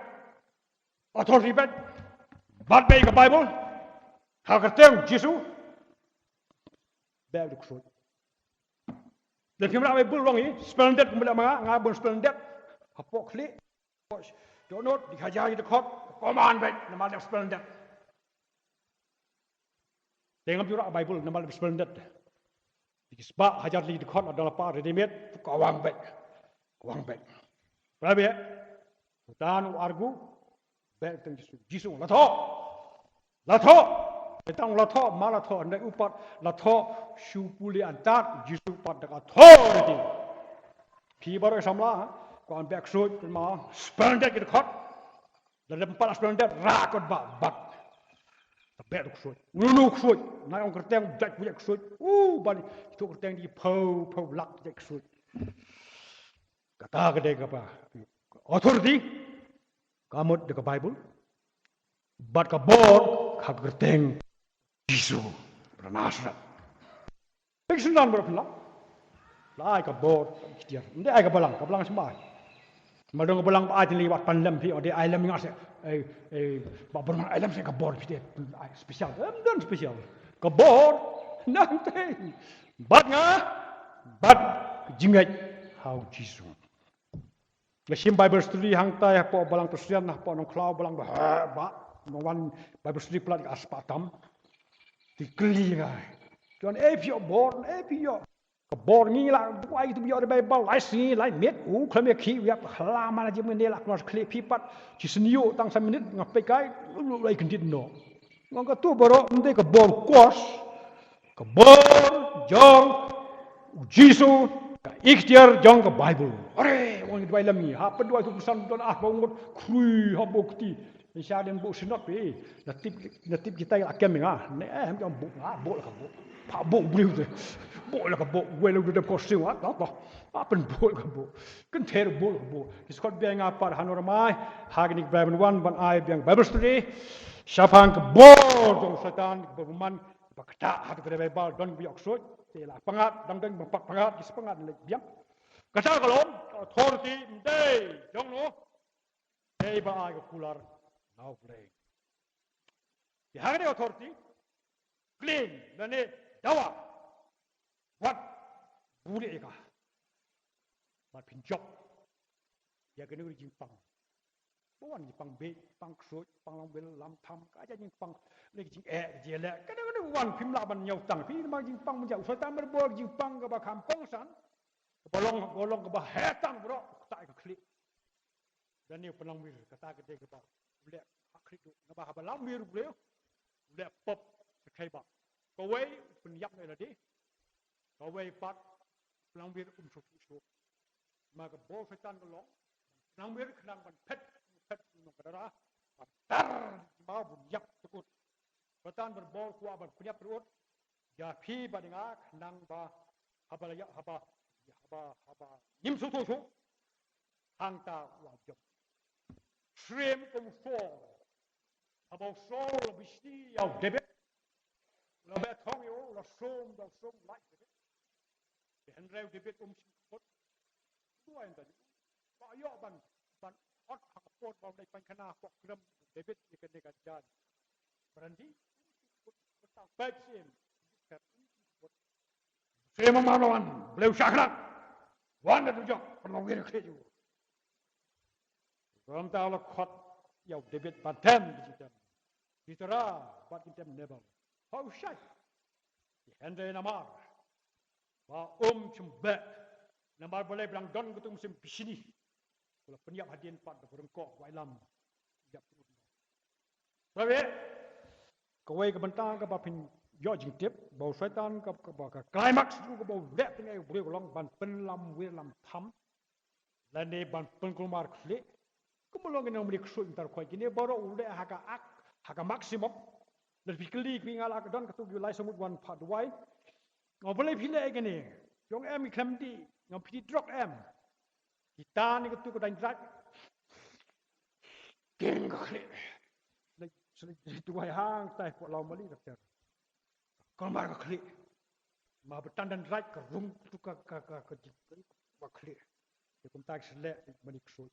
authority beit, bat beit ka Bible, ha ka kyrteng Jisu, beit duk sut. Da phim rah Bible long i, splendid kumba leh ma nga, nga bun splendid, hapoh khlieh. Dohnud, di hajar di dkhot, command beit, namar dep splendid. Te ngam ju rah Bible, namar dep splendid. Di ki spah hajar di dkhot, la don lypa ready made, ka wang beit. Ka wang beit. Pynlait beit. Utan u argu, beit tang Jisu. Jisu, la thoh. La thoh. Te tang la thoh, ma la thoh, ndai u pat, la thoh, shu pule antad, Jisu pat da ka authority. Phi baroh samla, ha? Ko an beit ksuid, ma, splendid ki dkhot. Lada em pat la splendid, rah kot ba, bat. Beit ksuid. Unu ksuid, na ong kyrteng, jait ksuid. U, bani, itu kyrteng di pau, pau lak, jait ksuid. Kata ka dei kaba. Authority, ka mut da ka Bible. Bad ka bor, ka kyrteng Jisu ba Nasaret. Phi sngewthuh baroh phi la. La ai ka bor, ikhtiar. Ym dei ai ka balang, ka balang shu ai. Ma dang ka balang ba ai te lei wat pan lem phi, o dei ai lem nga se. Eh, eh, ba balang ai lem se ka bor phi te. Ai special, ym don special. Ka bor, nang te. Bad nga, bad jingngeit ha u Jisu. Nga shim Bible study hangtai hapoh balang Khristan, hapoh Nongkhlaw balang ba, ha, ba, nongwan Bible study palat ka spah tam. Te kylli nga. Tuan, eh, phi ïoh bor, eh, phi ïoh. Ka bor ngi la, buai tu ïoh da Bible, lai sngi, lai miet, u, khlem ïa khih, ïa, khlem ma la jim ngi la, khlem khlieh phi pat, shi sien ïoh tang san minit, nga peit kai, u, u, lai kyndit noh. Nga ong katu baroh, ym dei ka bor kos, ka bor jong u Jisu, Ka ikhtiar jong ka Bible. Are, wan duwai lam ngi. Ha pynduwai tu pynsan don ah ba ngut khrui ha bo kti. Sha den bo synod pe. Na tip, na tip kita la kem nga. Ne eh, em jong bo nga, bo la ka bo. Pa bo briew te. Bo la ka bo. Wei la du dep ko siwa. Ta ta. Pa pyn bo la ka bo. Kynthei bo la ka bo. Ki skot biang nga pat ha nor mai. Ha kini Bible wan ban ai biang Bible study. Shaphang ka bor jong Satan, ka bor man. Ba kata ha ka Bible don ba yok sut. Te la pangat, dang dang ba pat pangat, ki sa pangat lek biang. Kata ka long, authority, mdei, jong no. Dei ba ai ka kular na U Blei. Te ha kane authority, claim, lane dawa. Wat, buri ïa ka. Bad phin jop ïa kane ka jingpang. Ba wan jingpang beit, pang ksuid, pang lamwir lamtham, ka jingpang, ne ka jingeh, ka jingeh. Kane kane wan phim lah ban ñiew tang. Phi ma jingpang mynta, u Soitan mar bor jingpang kaba kham kongsan. Kaba long, kaba long kaba heh tang bro, kata ka khlieh. Lane u pynlamwir, kata ka dei kaba u leh ha khlieh duh. Naba haba lamwir u leh, u leh pop sa khlieh ba. Kawei u pynïap na lade. Kawei pat u pynlamwir um shu shu. Ma ka bor Soitan ka long, u pynlamwir khnang ban phet, phet nong ka dara. Ban tar ma bun ïap tukut. Soitan ban bor kwah ban pynïap tukut. Ïa phi bad nga khnang ba haba la ïap haba, haba, haba ngim sngewthuh shuh. Hangta u la jop. Syriem kum u Saul. Haba u Saul la bishni ïa u David. La beh thong ïa u, la sum da u sum lait David. Te hynrei u David um shym kut. Duwai ynda ba ïoh ban, ban ot ha ka por ba u dei pynkhana kwah krem u David ïa kane ka jaiñ. Brandi. Kut tang peit siem. Siem ma wan, Blei u shah khnang. Wan da tu jok, pynlong wir khlieh ju. Ram ta la khot ïa u David ban tem ki jingtem. Sisera bad ki tem Nabal. Hau shai. Hynrei namar ba um shym beh. Namar balei ba dang don katu mynsiem bishni. Ko la pynïap hadien pat da ryngkoh wai lam. Ïap. Sabab kawei ka bynta kaba phin ïoh jingtip ba u Soitan ka, kaba ka climax jong kaba u leh tyngai u briew ka long ban pynlamwir lamtham. Lane ban pynkulmar khlieh. Kumba long kine u mane ksuid mynta ruh kine baroh u leh ha ka ak, ha ka maximum. Lada phi kylli phi nga la ka don katu ki lai sawmut wan pat duwai. Nga balei phi leh kine. Jong em ki khlem dih, nga phi dih drok em. Kita ni katu ka dang drak. King ka khlieh. Leh, leh duwai hangtai pok law mali doktor. Kulmar ka khlieh. Ma ba tang dang drak ka rung tu ka, ka, ka, ka, ka khlieh. Te kumta ki sa leh mane ksuid.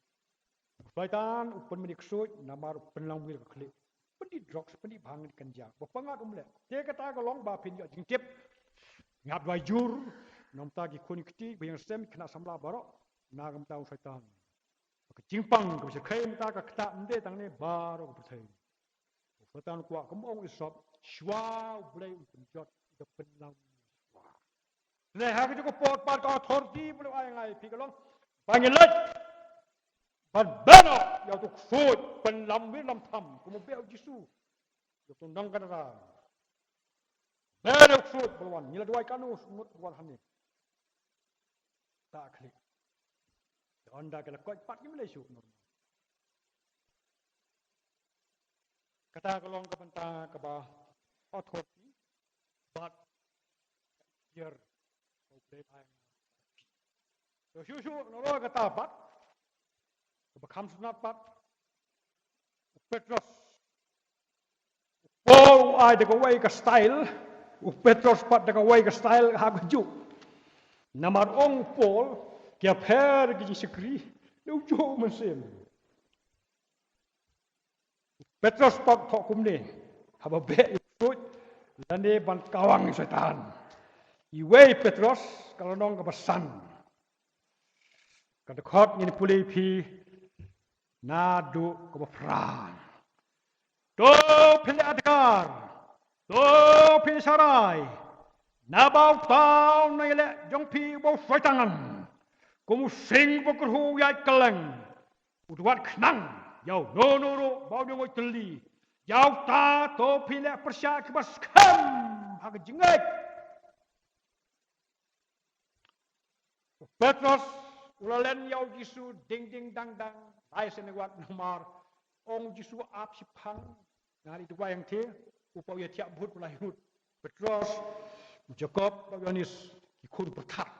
Soitan u pynmane ksuid namar u pynlamwir ka khlieh. Pyndih drugs, pyndih bhang, ganja. Ba pyngat um leh. Te kata ka long ba phin ïoh jingtip. Ngap duwai jur. Namta ki khun ki kti, ba ïeng sem, khynnah samla baroh. Na ka bynta u Soitan. Ka jingpang, ka ba shyrkhei mynta ka ktah ym dei tang ne baroh ka pyrthei. U Soitan u kwah kum ong Isop, shuwa U Blei un pynjot, da pynlang shuwa. Ne ha ka jong ka por pat ka authority ba u ai nga ïa phi ka long. Ba ngi leit ban beh noh ïa utu u ksuid pynlamwir lamtham kum u beh u Jisu. Ïa utu u nongkynrad. Beh ïa u ksuid ba la wan. Ngi la duwai kano u ksuid ba la wan hangne. Ta khlieh. Te ynda ki la koit pat kim lei shuh normal. Kata ka long ka bynta kaba authority bad ka ikhtiar ka U Blei ai. To shuh shuh nalor kata pat kaba kham sngewtynnat pat u Petros. U Paul u ai da kawei ka style, u Petros pat da kawei ka style ha kajuh. Namar ong u Paul, ki ïapher ki jingshakri, da ujuh u mynsiem. U Petros pat thoh kumne, haba beh ïa u ksuid, lane ban kawang ïa u Soitan. Iwei Petros, ka lynnong kaba san. Ka dkhot ngin pule ïa phi, naduh kaba phra. To phin leh adkar. To phin sharai. Naba uta u nongïaleh jong phi uba u Soitan. Kum u sing ba kyrhuh u ïaid kylleng. U da wad khnang. Ïa uno uno ruh ba u nongïatylli. Ïa uta to phin leh pyrshah kiba skhem ha ka jingngeit. Petros u la len ïa u Jisu ding ding dang dang, lai sien wat namar ong Jisu ap shiphang, nga la duwai hangtei, u pat u ïa thiah bhut u la ïa lut. Petros, Jakob bad Ïohannis, ki khun pyrthei.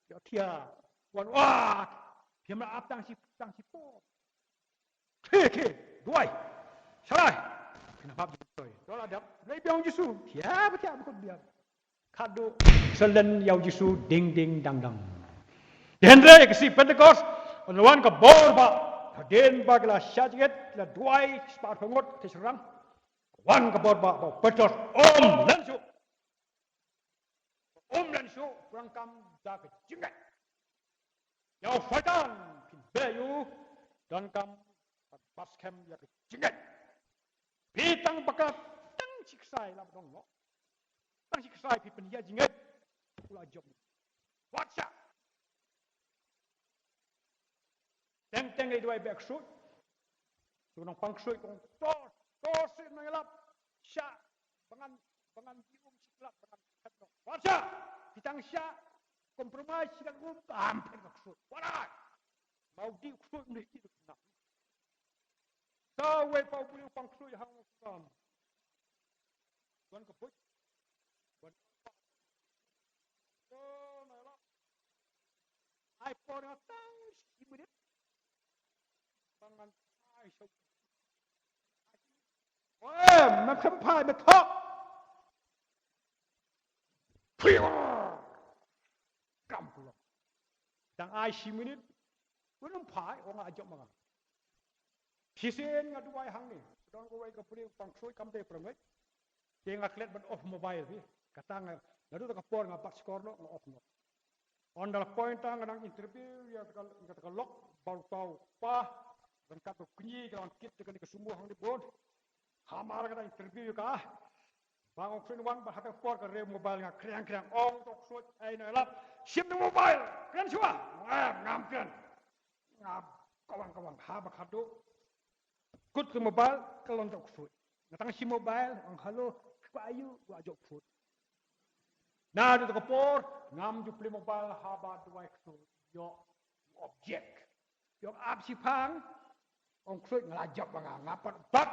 Ïa thiah, wan wah, phim la ap tang shi, tang shipor. Khie, khie, duwai. Shalai. Kynhap jingmyntoi. To la dep. Leit biang Jisu. Thiah, thiah, bukut biang. Khadduh sa len ïa u Jisu ding ding dang dang. Te hynrei ka sngi Pentekost, wan ka bor ba. Hadien ba ki la shah jingngeit, ki la duwai, spah arphew ngut, te shynrang. Wan ka bor ba, ba u Petros um len shuh. Um len shuh, u donkam da ka jingngeit. Ïa u Soitan phin beh ïa u, donkam ban bat skhem ïa ka jingngeit. Phi tang ba ka tang shi ksai la ba don noh. Tang shi ksai phi pynïaid jingngeit. U la jop. Wat shah. Teng teng dei duwai beh ksuid. Tu nongpang ksuid kong tor, tor sih nang ïalap. Shah, ba ngan, ba ngan di um shi klat, ba ngan khat noh. Wat shah, phi tang shah, compromise shi ngan um, bam, phi ka ksuid. Wat ai. Mau di ksuid, mesti di ksuid. Sa wei pau puli pang ksuid hang kam. Tuan ka buit. Tuan ka buit. Oh, na la. Ai por nga tang shi minit. Tang ngan ai shau. Oi, me khlem phai, me thok. Phi. Kam kulong. Tang ai shi minit. Kulong phai, ong a jop ma nga. Shisien nga duwai hangne. Don ko wei ka pule pang soi kam te pramwei. Te nga klet ban off mobile hi. Kata nga, naduh ta ka por nga bat skor noh, nga off noh. Ynda la point ta nga dang interview ïa ta ka, ïa ta ka lok, ba u tau pa, ryngkat u kñi, ka long kit, ka ni ka sumo hangne bun. Hamar nga dang interview ïa ka. Ba nga kren wan, ba ha ta ka por ka rem mobile nga kriang kriang, ong to ksuid, ai na lap. Shim na mobile, kren shuwa. Ngam, ngam kren. Ngam, kawang kawang, ha ba khadduh. Kut ka mobile, ka long jok ksuid. Nga tang shim mobile, ong hello, kpa aïu, wa jok ksuid. Naduh ta ka por, ngam ju plie mobile, ha ba duwai ksuid. Ïoh, object. Ïoh ap shiphang, ong ksuid nga la jop ba nga, nga pat bak.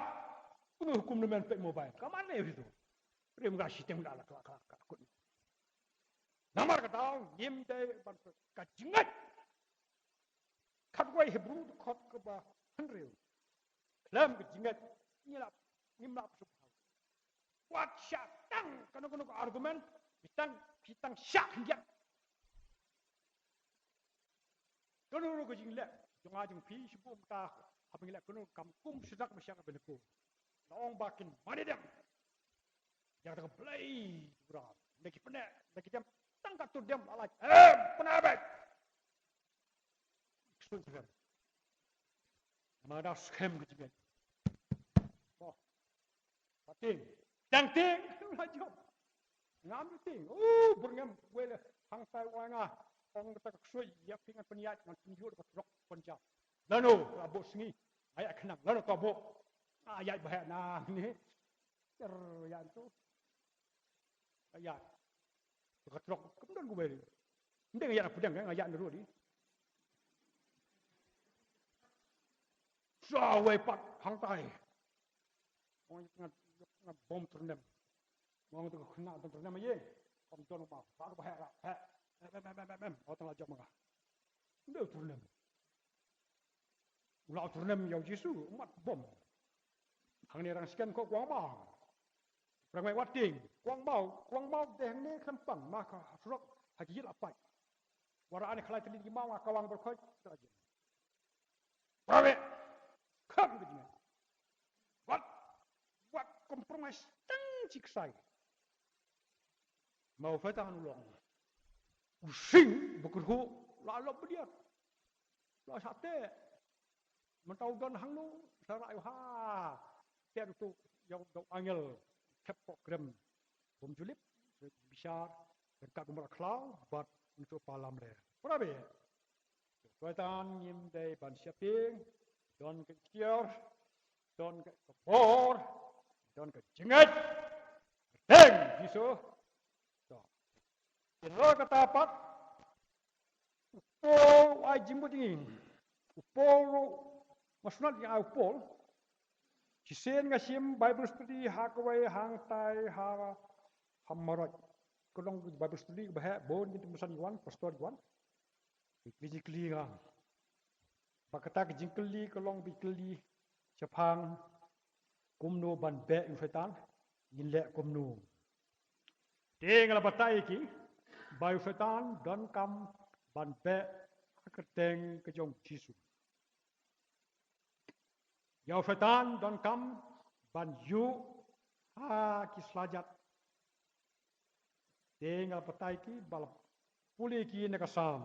Kumno hukum ne men plie mobile. Ka man ne ïa u tu. Plie mobile shiteng da la kla kla kla kut. Namar kata, ngim dei ban ka jingngeit. Khatwei Hebru dkhot kaba hynriew. Khlem ka jingngeit, ngi la, ngim lah pynshong bha. Wat shah tang, kano kano ka argument, phi tang, phi tang shah khyndiat. Kano kano ka jingleh jong nga jong phi, shibun mynta, haba ngi leh kano ka kam kum sha dak ba shah ka bynta ko. La ong ba kin mane dem. Ïa kata ka Blei, bra. Nda ki pyneh, nda ki dem, tang ka tur dem, la lait. Em, pyneh beit. Ksuid skhem. Namar da skhem ka jingngeit. Oh. Ka tieng. Tang tieng. La jop. Ngam ju tieng. Oh, byrngem. Wei le. Hangtai wa nga. Ong ta ka ksuid. Ïa phi ngan pynïaid. Ngan pynïoh ka trok pynjah. Lano. La bok sngi. Ïa khnang. Lano ka bok. Ïa bah na ni. Ker ïa tu. Ïa. Ka trok. Kam don ku beri. Ndeng ïa pudeng. Ïa ni ruh di. Sa wei pat hangtai. Ong nga, nga bom tyrnem. Ong tu kena bom tyrnem ye. Kom don ma. Sa ba he ra. He. Em em em em em. Ot la jam nga. Ndu tyrnem. U la tyrnem ïa u Jisu, mat bom. Hangne rang sken ko kwang ma. Rang mai wat ting. Kwang mau, kwang mau de hangne kan pang ma ka surok ha ki la pai. Wara ane khlai teli ki mau nga kawang berkhoi. Rabe. Kham gidne. Wat, wat compromise tang chiksai. Mau fai tang u long. U sing, bekerhu, la lop bediat. La sate. Mentau don hangno, sara yu ha. Tiap tu, ïa u dau angel, kep ko krem. Bom julip, bishar, dan kat umra klau, bat untuk palam le. Pura be. Soitan ngim dei ban shaping, don ka ikhtiar, don ka bor, don ka jingngeit. Teng Jisu. To. Kin roi kata pat. Paul u ai jingmut ïa ngi. U Paul ruh, nga sngewtynnat ïa u Paul. Shisien nga shim Bible study ha kawei hangtai ha, ha Marot. Ka long Bible study ba heh, bun ki tymmen san ki wan, pastor ki wan. Ki kylli, ki kylli nga. Ba kata ka jingkylli ka long ba kylli shaphang kumno ban beh ïa u Soitan, ngin leh kumno. Te nga la batai ïa ki ba ïa u Soitan donkam ban beh ha ka kyrteng ka jong Jisu. Ïa u Soitan donkam ban ïuh ha ki slajat. Te nga la batai ïa ki ba la pule ïa ki na ka Salm.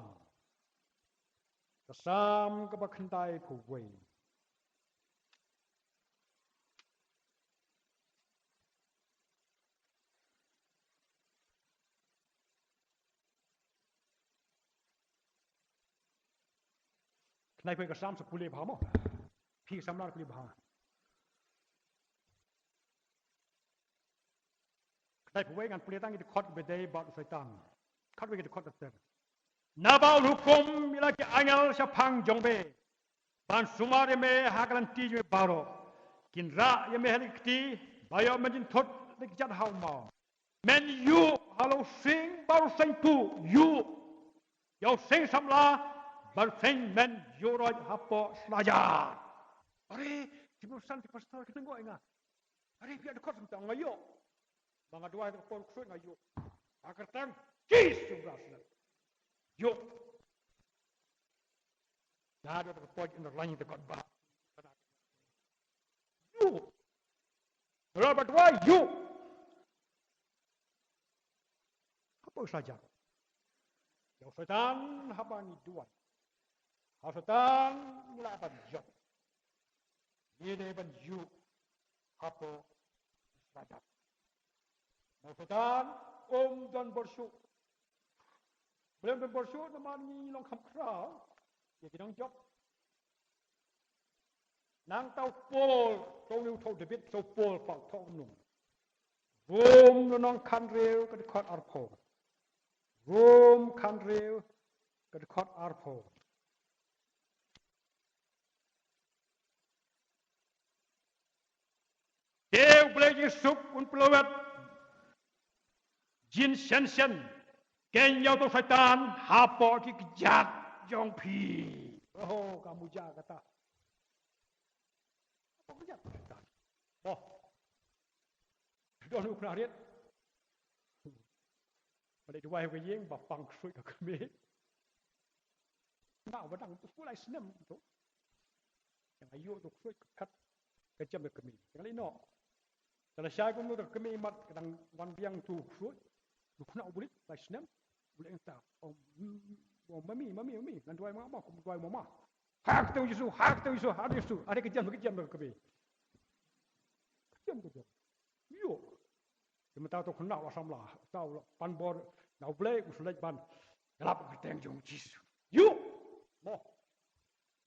Ka Salm kaba khyndaiphew wei. Khyndai phew wei ka Salm sa pule bha mo. Phi ka Salm la pule bha. Khyndai phew wei ngan pule tang ïa ki dkhot ba dei bad u Soitan. Khatwei ki dkhot ter. Naba un hukum ïa la ki angel shaphang jong me ban sumar ïa me ha ka lynti jong me baroh. Kin rah ïa me ha la ki kti, ba ïoh men jynthut la ki kjat ha u maw. Men ïuh ha la u sing baroh seng tu ïuh. Ïa u seng samla baroh seng men ïuh roi hapoh slajat. Are, ki baroh san ki pastor ki tengok ïa nga. Are, phi ïa dkhot sam tang nga ïuh. Ba nga duwai ka por ksuid nga ïuh. Ha ka kyrteng Jisu Khrist. Ïuh. Nga da ka poj underline te kot ba. Ïuh. Ora ba duwai ïuh. Hapoh slajat. Ïa u Soitan haba ngi duwai. Ha u Soitan ngi lah ban ïoh. Ngi dei ban ïuh hapoh slajat. Namar u Soitan um don bor shuh. Balei um don bor shuh? Namar ngi long kham khraw ïa ki nongjop. Nangta u Paul, to u thoh David, to u Paul pat u thoh kumno? Rom lynnong khathynriew ka dkhot arphew. Rom khathynriew ka dkhot arphew. Te U Blei jingsuk un pynlwet jingshen shen keiñ ïa uto u Soitan hapoh ki kjat jong phi. Oh, ka muja kata. Hapoh ki kjat jong u Soitan. Oh. Don u khynnah rit. Ba leit duwai ha ka ïing ba pang ksuid ka kmie. Nga ba dang tu skul lai snem tu. Nga ïoh tu ksuid ka kat ka jem ka kmie. Nga leit noh. Te lashai kumno te ka kmie mat ka dang wan biang tu ksuid. Tu khynnah u bulit lai snem. U leit nangta. Oh, mm, oh, mami, mami, mami. Ngan duwai ma ma, kum duwai ma ma. Ha ka kyrteng Jisu, ha ka kyrteng Jisu, ha ka kyrteng Jisu. Are ka jem, ka jem ka kmie. Ka jem, ka jem. Ïoh. Te mynta to khynnah u la samla, to u la pan bor na U Blei, u sa leit ban ïalap ha ka kyrteng jong U Jisu. Ïoh. Mo.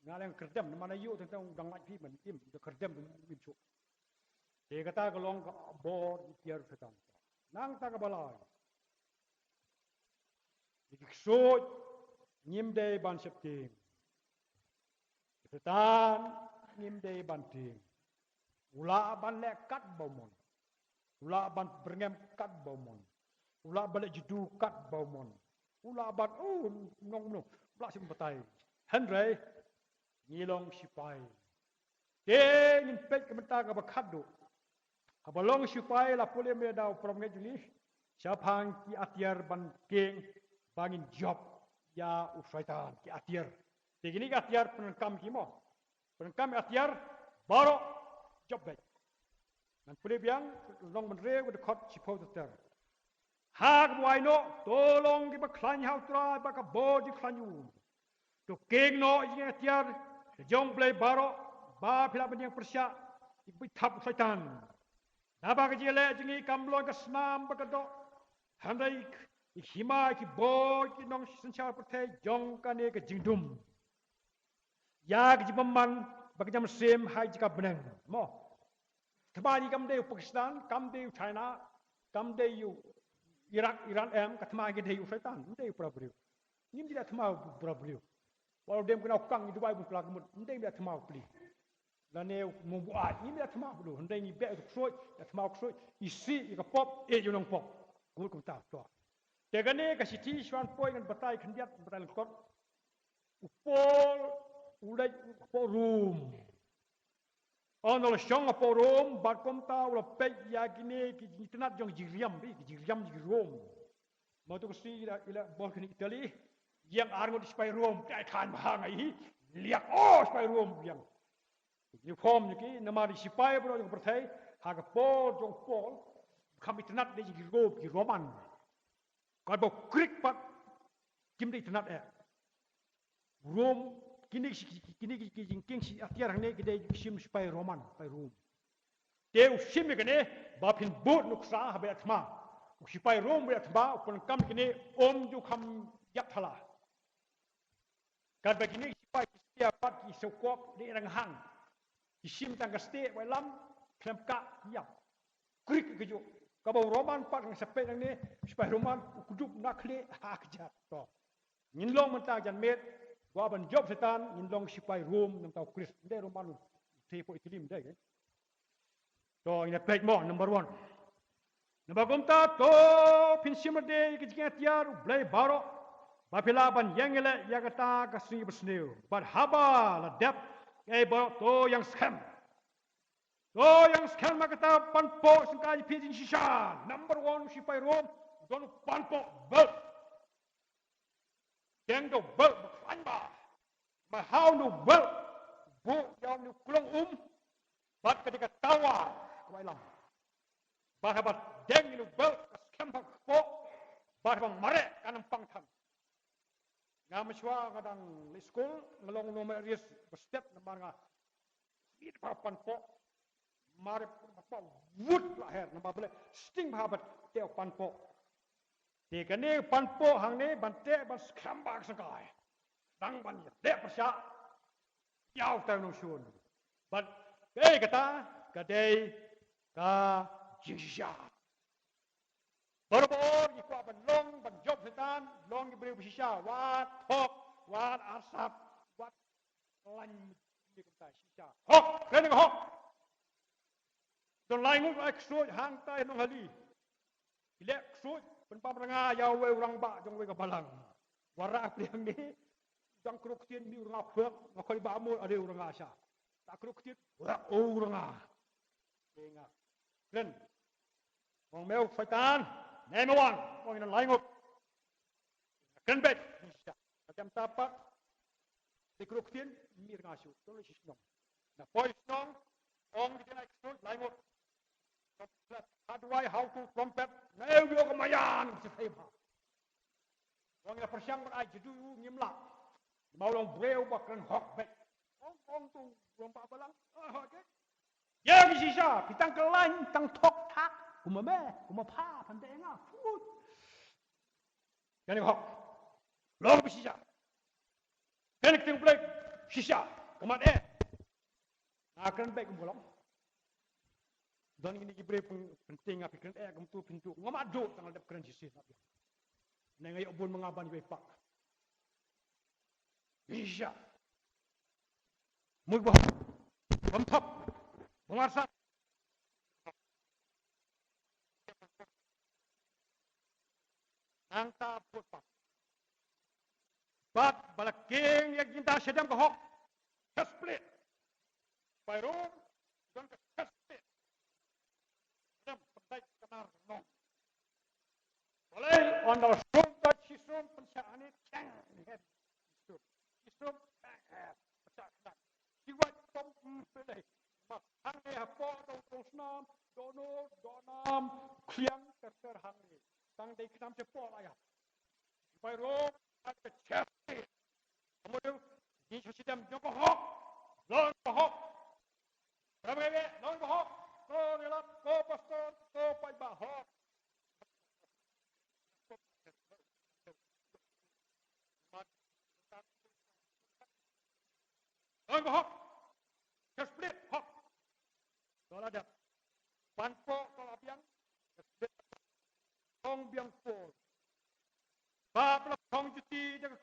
Nga leng kyrdem, namar ïoh tang tang dang lait phi ban im, da kyrdem ban im shuh. Te kata ka long ka bor ïa u Soitan. Nangta kaba lai. Ïa ki ksuid ngim dei ban sheptieng. Soitan ngim dei ban tieng. U lah ban leh katba u mon. U lah ban byrngem katba u mon. U lah ban leh jadu katba u mon. U lah ban, oh, nong nong. U lah shim batai. Hynrei ngi long sipai. Te ngin peit ka bynta kaba khatduh. Haba long sipai la pule me da u parom ngi juli. Shaphang ki atiar ban kieng ba ngin jop ïa u Soitan ki atiar. Te kine ki atiar pyndonkam ki mo. Pyndonkam ki atiar baroh jop beit. Ngan pule biang lynnong hynriew ka dkhot shiphew ter ter. Ha kaba wai noh, to long kiba khlaiñ ha U Trai bad ka bor jingkhlaiñ u. To kieng noh ïa ki atiar ka jong U Blei baroh ba phi lah ban ïeng pyrshah ïa ka bit thap u Soitan. Naba ka jingïaleh jong ngi kam long ka snam bad ka doh. Hynrei ïa ka hima ki bor ki nongsynshar pyrthei jong kane ka jingdum. Ïa ka jingbymman bad ka jingmynsiem ha ka jaka bneng. Mo. Thma ngi kam dei u Pakistan, kam dei u China, kam dei u Iraq, Iran em, ka thma ngi dei u Soitan, kam dei u para briew. Ngim ju da thma u briew. Wat la dem kane u kang ngi duwai bun kylla ka mut. Ym dei ngi da thma u pli. Lane u mong buaid, ngim ju da thma u pli. Hynrei ngi beh u ksuid, da thma u ksuid. Ngi sih ïa ka pop, eh ïa u nongpop. Ka mut kumta to. Te kane ka shithi shuwa ngan poi ngan batai khyndiat, batai lyngkot. U Paul u leit hapoh Rom. Ynda u la shong hapoh Rom, bad kumta u la peit ïa kine ki jingitynnad jong ki jingriam, ki jingriam jong ki Rom. Mynta ka sngi i la, i la bor kane Italy, ïeng arngut shipai Rom, tai khan bha ngi, liak o shipai Rom ïeng. Uniform jong ki, namar ki shipai baroh jong ka pyrthei, ha ka por jong u Paul, kham itynnad de jong ki Rom, ki Roman. Katba u Greek pat kim dei itynnad eh. Rom, kine ki, kine ki, ki jingkieng shi atiar hangne ki dei ki shim shipai Roman, shipai Rom. Te u shim ïa kane, ba phin bud nuksa haba ïa thma. U shipai Rom ba ïa thma, u pyndonkam kine, um ju kham ïap thala. Katba kine ki shipai ki stia pat ki sngewkop, dei ranghang. Ki shim tang ka stieh, wai lam, khlem kah, ki ïap. Krik ka juk. Kaba u Roman pat nga sa peit nangne, shipai Roman, u kdup na khlieh, ha ka jat. To. Ngin long mynta jan miet, kwah ban jop Soitan, ngin long shipai Rom, namar u Khrist. Ym dei Roman u, te po Italy ym dei, eh. To, ngin peit mo, number one. Namar kumta, to, phin shim lade ïa ki jingatiar, u Blei baroh. Ba phi lah ban ïeng ïaleh, ïa kata ka sngi basniew. Bad haba, la dep, eh baroh, to, ïeng skhem. To ïeng skhem ha kata ban pok sngewbha ïa phi jingshisha. Number one, u shipai Rom, don u ban pok belt. Deng da u belt ba khlaiñ bha. Ba ha u belt, buh ïa u klong um, bad ka dei ka tawar, ka wai lam. Bad haba deng ïa u belt, ka skhem ha ka kpoh, bad haba mareh, kan ym pang than. Nga mynshuwa nga dang leit skul, nga long u nongmeh riat ba stet namar nga. Stet ba pan poh. Mar ba wut la her namar ba leh sting ba bad te pan poh. Te kane pan poh hangne ban te ban skhem ba ka sngewkai. Dang ban ïa te pyrshah. Ïa u tai nongshun. Bad kaei kata ka dei ka jingshisha. Barabor ngi kwah ban long ban jop Soitan, long ki briew ba shisha, wat hok, wat arsap, wat khlaiñ, ngi kumta shisha. Hok, kren ka hok. Don lai ngut ai ksuid hangtai Nonghali. Ki leh ksuid pynbam rnga ïa uwei u rangbah jong uwei ka balang. Warah pyrshang ne. Dang kru ktien mih u rnga phek, nga khoi ba mut are u rnga sha. Ta kru ktien, u rnga. Te nga kren. Ong me u Soitan, ne me wan, ong ina lai ngut. Kren beit, shisha. Ka kem ta pat. Te kru ktien, mih rnga shu. Tong shisha shnong. Na poi shnong, ong ki dei na ksuid, lai ngut. Ka duwai how to trumpet, neu ïoh ka maïan, ka shisha bha. Ong ïa pyrshang ban ai jadu u ngim lah. Ma u long briew ba kren hok beit. Ong ong tu long ba balang. Ah, hok ke. Ïa ki shisha, pi tang khlaiñ, tang thok thak. Kumba me, kumba pha, phan te nga. Put. Kane hok. Long ba shisha. Kane ktien Blei shisha. Ka mat eh. Nga kren beit kum ka long. Don kine ki briew pyn-, pyntieng nga phi kren eh kum tu pyntu. Nga mat duh tang dep kren shisha. Ne nga ïoh bun ma nga ban iwei pak. Shisha. Mut ba. Bam thap. Bam arsa. Nangta put pam. Bad ba la kieng ïa ki jinta shadem ka hok. Ka split. Bai rum don ka split. Shadem pyntai ka nar nong. Balei ynda sum ka shisum pynshah ani keng ni het. Shisum. Shisum keng het. Pynshah keng. Shi wai tom pele. Mas hangne hapoh dong dong snam, dono, donam, kliang ter ter hangne. Tang dei knam che poh la ïa. Bai rum ka che. Kamu tu, ni sa sidam jong ka hok. Long ka hok. Ram ngai be, long ka hok. Ko rilap, ko pastor, ko paidbah hok. Long ka hok. Ka split hok. Ko la dep. Pan ko, ko la biang. Ka split. Kong biang ko. Ba pla kong juti da ka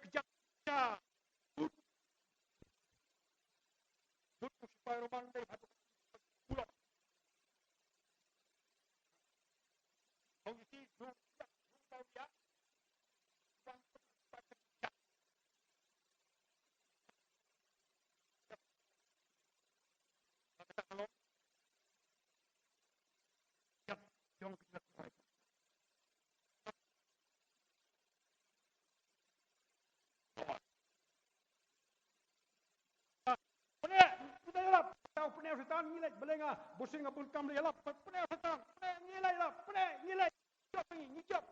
Pyneh, pyneh ïalap. Tau pyneh Soitan ngi leit, balei nga, bunsien nga bun kam leit ïalap. Pyneh Soitan, pyneh ngi leit ïalap, pyneh ngi leit. Jop ngi, ngi jop.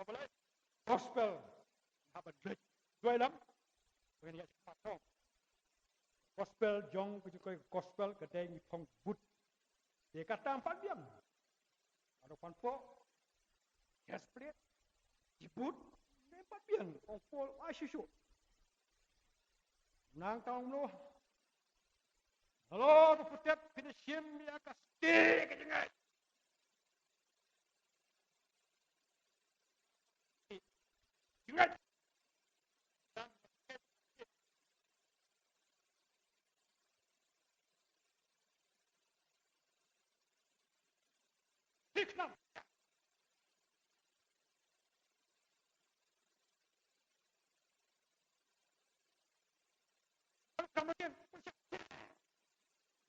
Balei? Gospel. Haba leit. Duwai lam. Pyneh ïalap. Gospel jong ka jingkoit gospel ka dei ngi phong bud. Te kata em pat biang. Ado pan po. Yes, please. Jibut. Em pat biang. Ong Paul, ai shishu. Nang tang mlo. Halo, to putet, pynshim ïa ka stieh ka jingngeit. Jingngeit.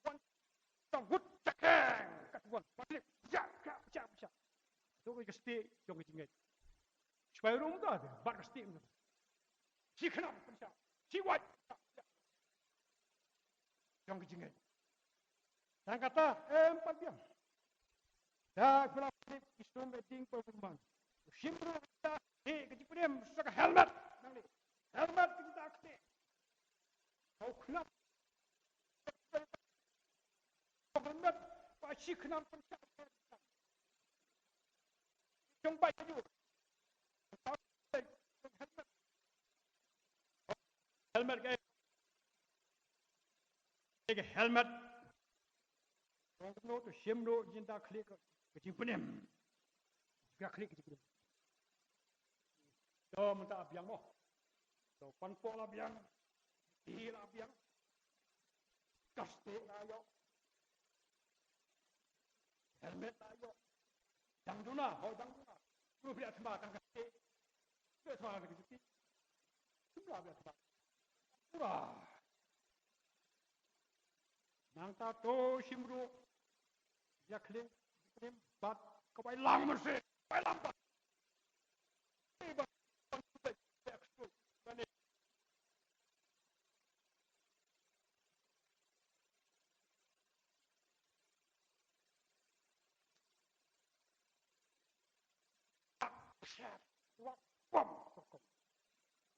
Wan, tang hut, cakeng, kat wan, balik, ya, ya, ya, ya. Tu ka stieh jong ka jingngeit. Sipai Rom ta, bad ka stieh. Shi khnam, pynshah, shi wait. Jong ka jingngeit. Tang kata, em pat biang. Da phi la pynlip ki sum e ding pa bun man. U shim ruh kita, eh, ka jingpynim, sa ka helmet. Nang ni. Helmet kita kti. Kau khnap. Helmet, pa shi khnam pynshah. Jong bai ka jur. Helmet ka, ka helmet. Kong kumno to shim ruh jinta khlieh ka, ka jingpynim. Ka khlieh ka jingpynim. To mynta biang mo. To pan po la biang. Ti la biang. Ka stieh la ïoh. Helmet la ïoh. Dang duna, ho dang duna. Ruh biang thma tang ka stieh. Biang thma tang ka stieh. Thma biang thma. Ura. Nangta to shim ruh. Ïa khlieh, khlieh bad ka bai lang mynsiem. Bai lang bad.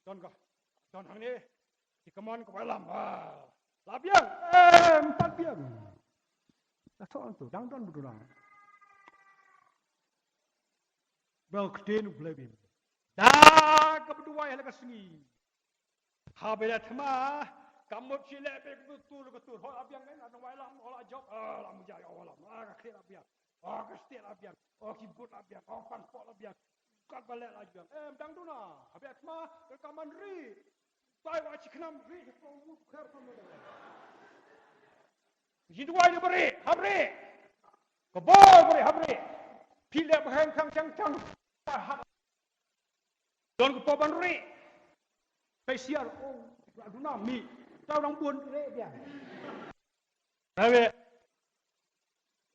Don ka, don hangne. Ki kaman ka bai lam. Ah. La biang. Em, pat biang. La thon tu, dang don budulang. Bel ktien u Blei bim. Da kaba duwai ha la ka sngi. Haba ïa thma, ka mut shi leh bad ka tur, ka tur. Ho la biang kan, la nang wai lam, ho la jop, ah, la mujai, oh, la, ah, ka khlieh la biang. Oh, ka stieh la biang. Oh, ki but la biang. Oh, pan pok la biang. Kat ba leh la biang. Em, dang duna. Haba ïa thma, ka man ri. Bai wa chi khnam ri, ka mut kher ka mut. Jin duwai ni bari, hap ri. Ka bor bari, hap ri. Phi leh ba hang khang chang chang. Ba hap. Don ka por ban ri. Kai siar, oh, la duna mi. Tau dang bun ri dia. Rabe.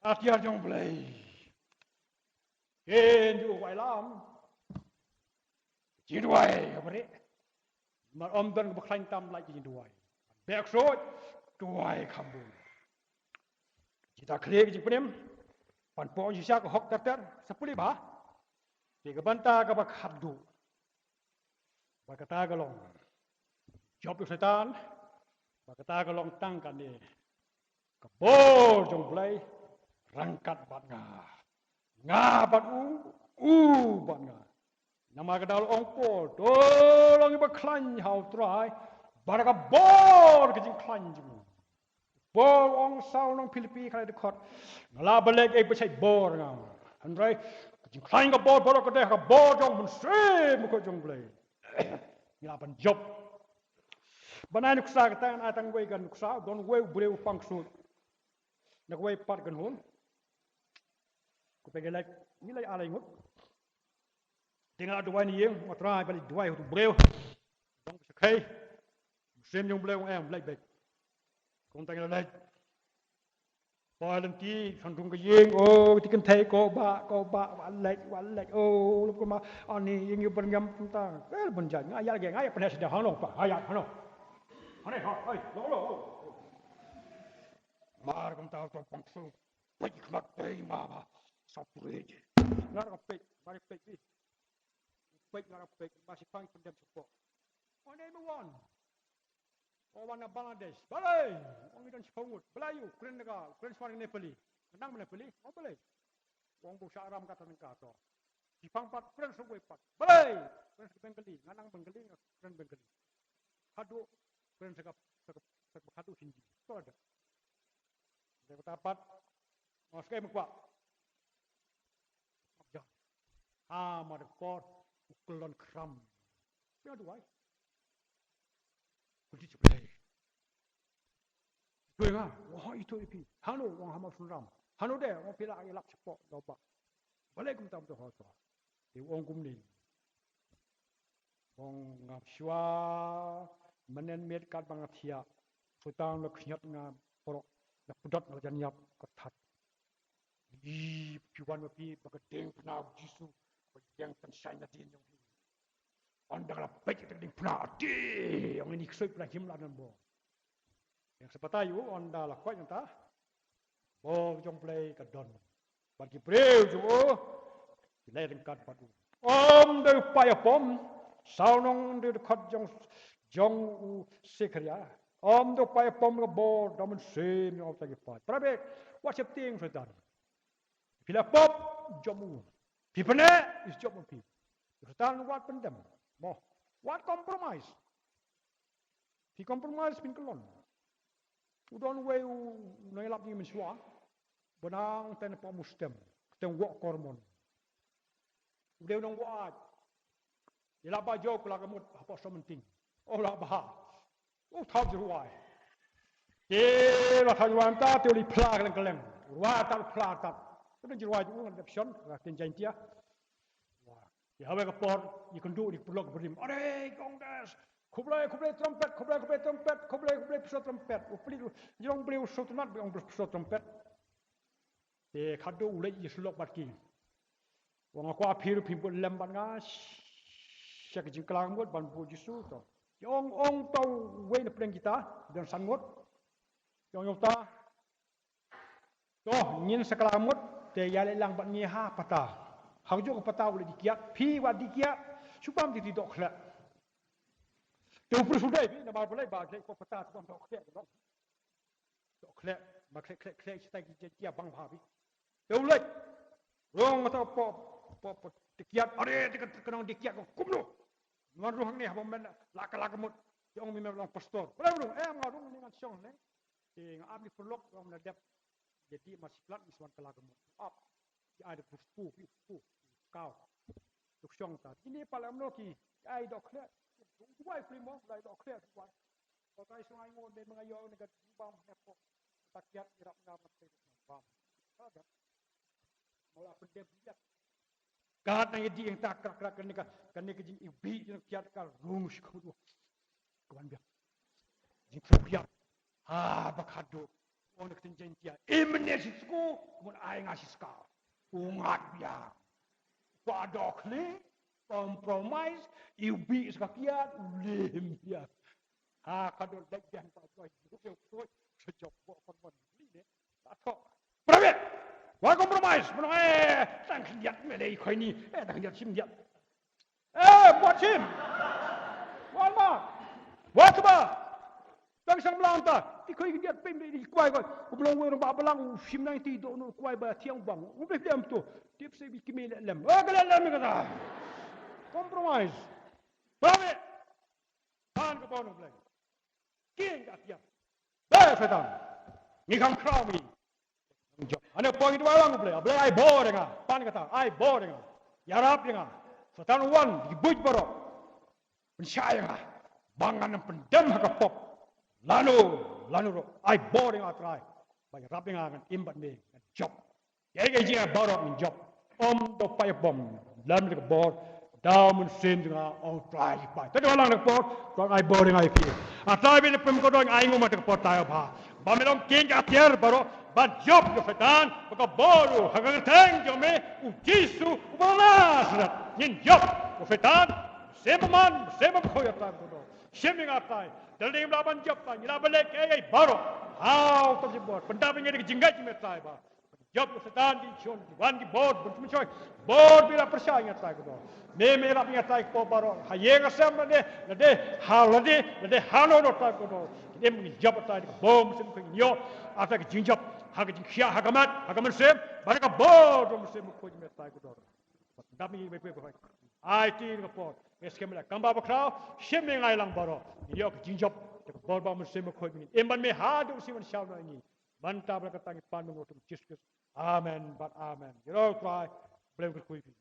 Atiar jong Blei. Ken ju wai lam. Jin duwai, hap ri. Mar ym don ba khlaiñ tam la jin duwai. Bek soj, duwai kham bun. Jita khlieh ka jingpynim. Pan pok shisha ka hok ter ter, sa pule ba. Te ka bynta kaba khatduh. Ba kata ka long. Jop ïa u Soitan. Ba kata ka long tang kane. Ka bor jong Blei. Ryngkat bad nga. Nga bad u, u bad nga. Namar ka daw ong Paul, to long iba khlaiñ ha u Trai, bad ka bor ka jingkhlaiñ jong u. Paul ong saw nong Philippi khlaiñ dkhot. Nga la ba leh ei ba shait bor nga. Hynrei ka jingkhlaiñ ka bor baroh ka dei ka bor jong u Mynsiem Bakhuid jong Blei. Ngi la ban jop. Ban ai nuksa kata, ai tang wei ka nuksa, don wei u briew u pang ksuid. Na kawei pat kan hun. Te ka leit, ngi leit ar lai ngut. Te nga duwai na ïing, nga trai ba leit duwai ha utu u briew. Dong sha khei. Mynsiem jong u briew u ong em, leit beit. Kumta ngi la leit. Poi lynti, sha rung ka ïing, o, te kynthei, ko bah, ko bah, wat leit, wat leit, o, lum kumba, ani, ïing ïa u byrngem kumta. Eh, bun jait, nga ïa lade, nga ïa pyneh sha dang, hano, pa, ha ïa, hano. Hano, ha, hoi, lo, lo, lo. Mar kumta, to, pang, su. Peit khmat peit ma ba. Sa peit. Nga ruh peit, nga ruh peit pi. Peit nga ruh peit, ba shi pang pyndem shapoh. Wan, eh, me wan. O wan na Bangladesh. Balei. Wan ngi don shiphew ngut. Balei ïa u kren na ka, u kren shwa Nepali. Nga nang Nepali. O balei. Wan bu shah ram kata nang kato. Shi pang pat kren shwa wei pat. Balei. Kren shwa Bengali. Nga nang Bengali, nga kren Bengali. Khadduh, kren sa ka, sa ka, sa ka khadduh Shinji. To la dep. Dei kata pat, nga skei mengkwah. Jan. Ha, ma da por, u kyllon khram. Phi ong duwai. Khublei shibun. Duwai nga, wa ha ito ipi. Hano, wa ha ma sunram. Hano de, wa phi la ïalap shapoh, da u bah. Balei kumta kumta ha to. Te u ong kumne. Ong nga shuwa, mynnin miet katba nga thiah. Soitan la khñiot nga baroh, la pudot nga la jan ïap ka that. Ï, phi wan ma phi, ba ka diengphna u Jisu, ba ka dieng tang shai nadien jong phi. Ynda nga la peit ka diengphna, ade, ong ini ksuid phi la him la nan bor. Ïa sa batai u, ynda la koit nangta. Bor jong Blei ka don. Bad ki briew jong u, ki leit ryngkat bad u. Ym dei u paid Apom, saw nong dei dkhot jong, jong u Sekharia. Ym dei u paid Apom ka bor, da u Mynsiem jong u ta ki paid. Para bangeit, wat sheptieng Soitan. Phi la pop, jop u. Phi pyneh, is jop u phi. Soitan wat pyndem. Mo, wat compromise. Phi compromise phin kyllon. U don uwei u nongïalap ngi mynshuwa. Ba nang teng hapoh Mustem. Teng Wah Kormon. U dei u nongwah. Ïalap ba jop ka la ka mut hapoh Sohmynting. Oh la ba ha. U thaw jyrwai. Te la thaw jyrwai mynta te u leit phla kylleng kylleng. Rwai tad phla tad. Te u jyrwai u ngan dep shon, la ktien Jaintia. Wah. Ïa ha kawei ka por, ïa kynduh ïa ki paralok barim. Are, Congress. Khublei, khublei trumpet, khublei, khublei trumpet, khublei, khublei pyrshah trumpet. U pynleit, u jrong briew sngewtynnat, u ong pyrshah trumpet. Te khadduh u leit ïasyllok bad ki. U ong nga kwah phi ruh phin bud lem bad nga. Sha ka jingkylla ngut ban buh Jisu to. Te ong, ong to uwei na pdeng kita, don san ngut. Te ong ïa uta. To, ngin sa kylla ngut, te ïa leit lang bad ngi ha pata. Hangne ka pata u leit dih kiad, phi wat dih kiad, shu bam dih dih dohkhleh. Te u pyrshah u dei, phi namar balei ba dei ko pata, shu bam dohkhleh, no. Dohkhleh, ma khleh, khleh, khleh, shatai ki jait kia bang bha phi. Te u leit. Rung mata po, po, po, dih kiad, are, te ka, ka nong dih kiad ko kumno. Ngan rung hangne haba men la ka la ka mut. Te ong mi me long pastor. Balei rung, eh, nga rung ni ngan shong ne. Te nga ap ni paralok, ong na dep. Ïa dih mar shi plat, ngi sa wan kylla ka mut. Ap. Ki ai da pus pu, pu, pu, kaw. Duk shong ta. Ini pala mno ki, ki ai dohkhleh. Duwai pli mo, lai dohkhleh duwai. Ko tai song ai mo, de menga yo ne ka bam ne po. Ta kiad irap nga mat te bam. Ka ga. Mo la pyndem kiad. Kat nang ïa dih ïa ta krak krak kane ka, kane ka jingïohi jong kiad ka rung shi khmut u. Ka wan biang. Jingkhlem biang. Ha, ba khadduh. Ong na ka ktien Jaintia. Im ne shi sku, kumno ai nga shi ska. U ngat biang. Ba dohkhleh, compromise, ïohi ska kiad, u leh biang. Ha, khadduh leit biang ta joi. Ruh biang poi, sejok bo kon kon li ne. Ta thok. Private. Wa compromise, mano eh, tang khyndiat me dei khoi ni, eh, tang khyndiat shim diat. Eh, buat shim. Buat ma. Buat seba. Tang sang blang ta. Ti khoi khyndiat pem di kwai khoi. U blang wei rong ba blang u shim nang ti do no kwai ba thiang bang. U beh diam tu. Tip se bi kimi le lem. Eh, ka le lem ka ta. Compromise. Private. Kan ka bonu blai. King ka tiang. Ba Satan. Ngi kham khraw mi. Ane poi ngi duwai lang u Blei, u Blei ai bor ïa nga, pan kata, ai bor ïa nga. Ïarap ïa nga. Soitan wan, ki buit baroh. Pynshai ïa nga. Ba ngan ym pyndem ha ka pop. Lano, lano ruh. Ai bor ïa nga Trai. Ba ïarap ïa nga ngan im bad me, ngan jop. Ïa ka jingïa baroh ngin jop. Ym da pait bom. Lem da ka bor. Da u Mynsiem jong nga, ong Trai, pait. Te da lang da ka bor. Trai, ai bor ïa nga ïa ki. A Trai, ba pynpaw ïa ngi, ai nguh ma da ka por, Trai, ba ba me long king ka atiar baroh. Ban jop ïa u Soitan, ba ka bor u ha ka kyrteng jong me, u Jisu uba Nasaret. Ngin jop ïa u Soitan. Mynsiem Bymman, Mynsiem Bakhuid, a Trai, ba kordor. Shim ïa nga, Trai. Da lade ngim lah ban jop, Trai, ngi lah ban leh kaei kaei baroh. Hau, to jingmut. Pyndap ïa ngi da ka jingngeit jong me, Trai, ba jop ïa u Soitan, ki shon, ki wan, ki bor, bun sum shoi. Bor ba la pyrshah ïa nga, Trai, kordor. Me, me la ïa nga, Trai, ko baroh. Ha ïing ha sem lade, lade ha lade, lade hano hano, Trai, kordor. Ngin im, ngin jop, Trai, da ka bor Mynsiem Bakhuid ngin ïoh. Ata ka jingjop ha ka jingkhiah, ha ka met, ha ka mynsiem, bad ha ka bor jong Mynsiem Bakhuid jong me, Trai, kordor. Dap ïa ngi, ba phi, ba phi. Ai ti da ka por. Ngi skhem ïa la kam ba bakhraw, shim ïa ngi lang baroh. Ngin ïoh ka jingjop da ka bor ba Mynsiem Bakhuid, ngin im bad me haduh shi wan shaw na ngi. Mynta bad la ka tang, ngi pan ha ka kyrteng Jisu Khrist. Amen bad amen. Ïaroh Trai, Blei un kyrkhu ïa phi.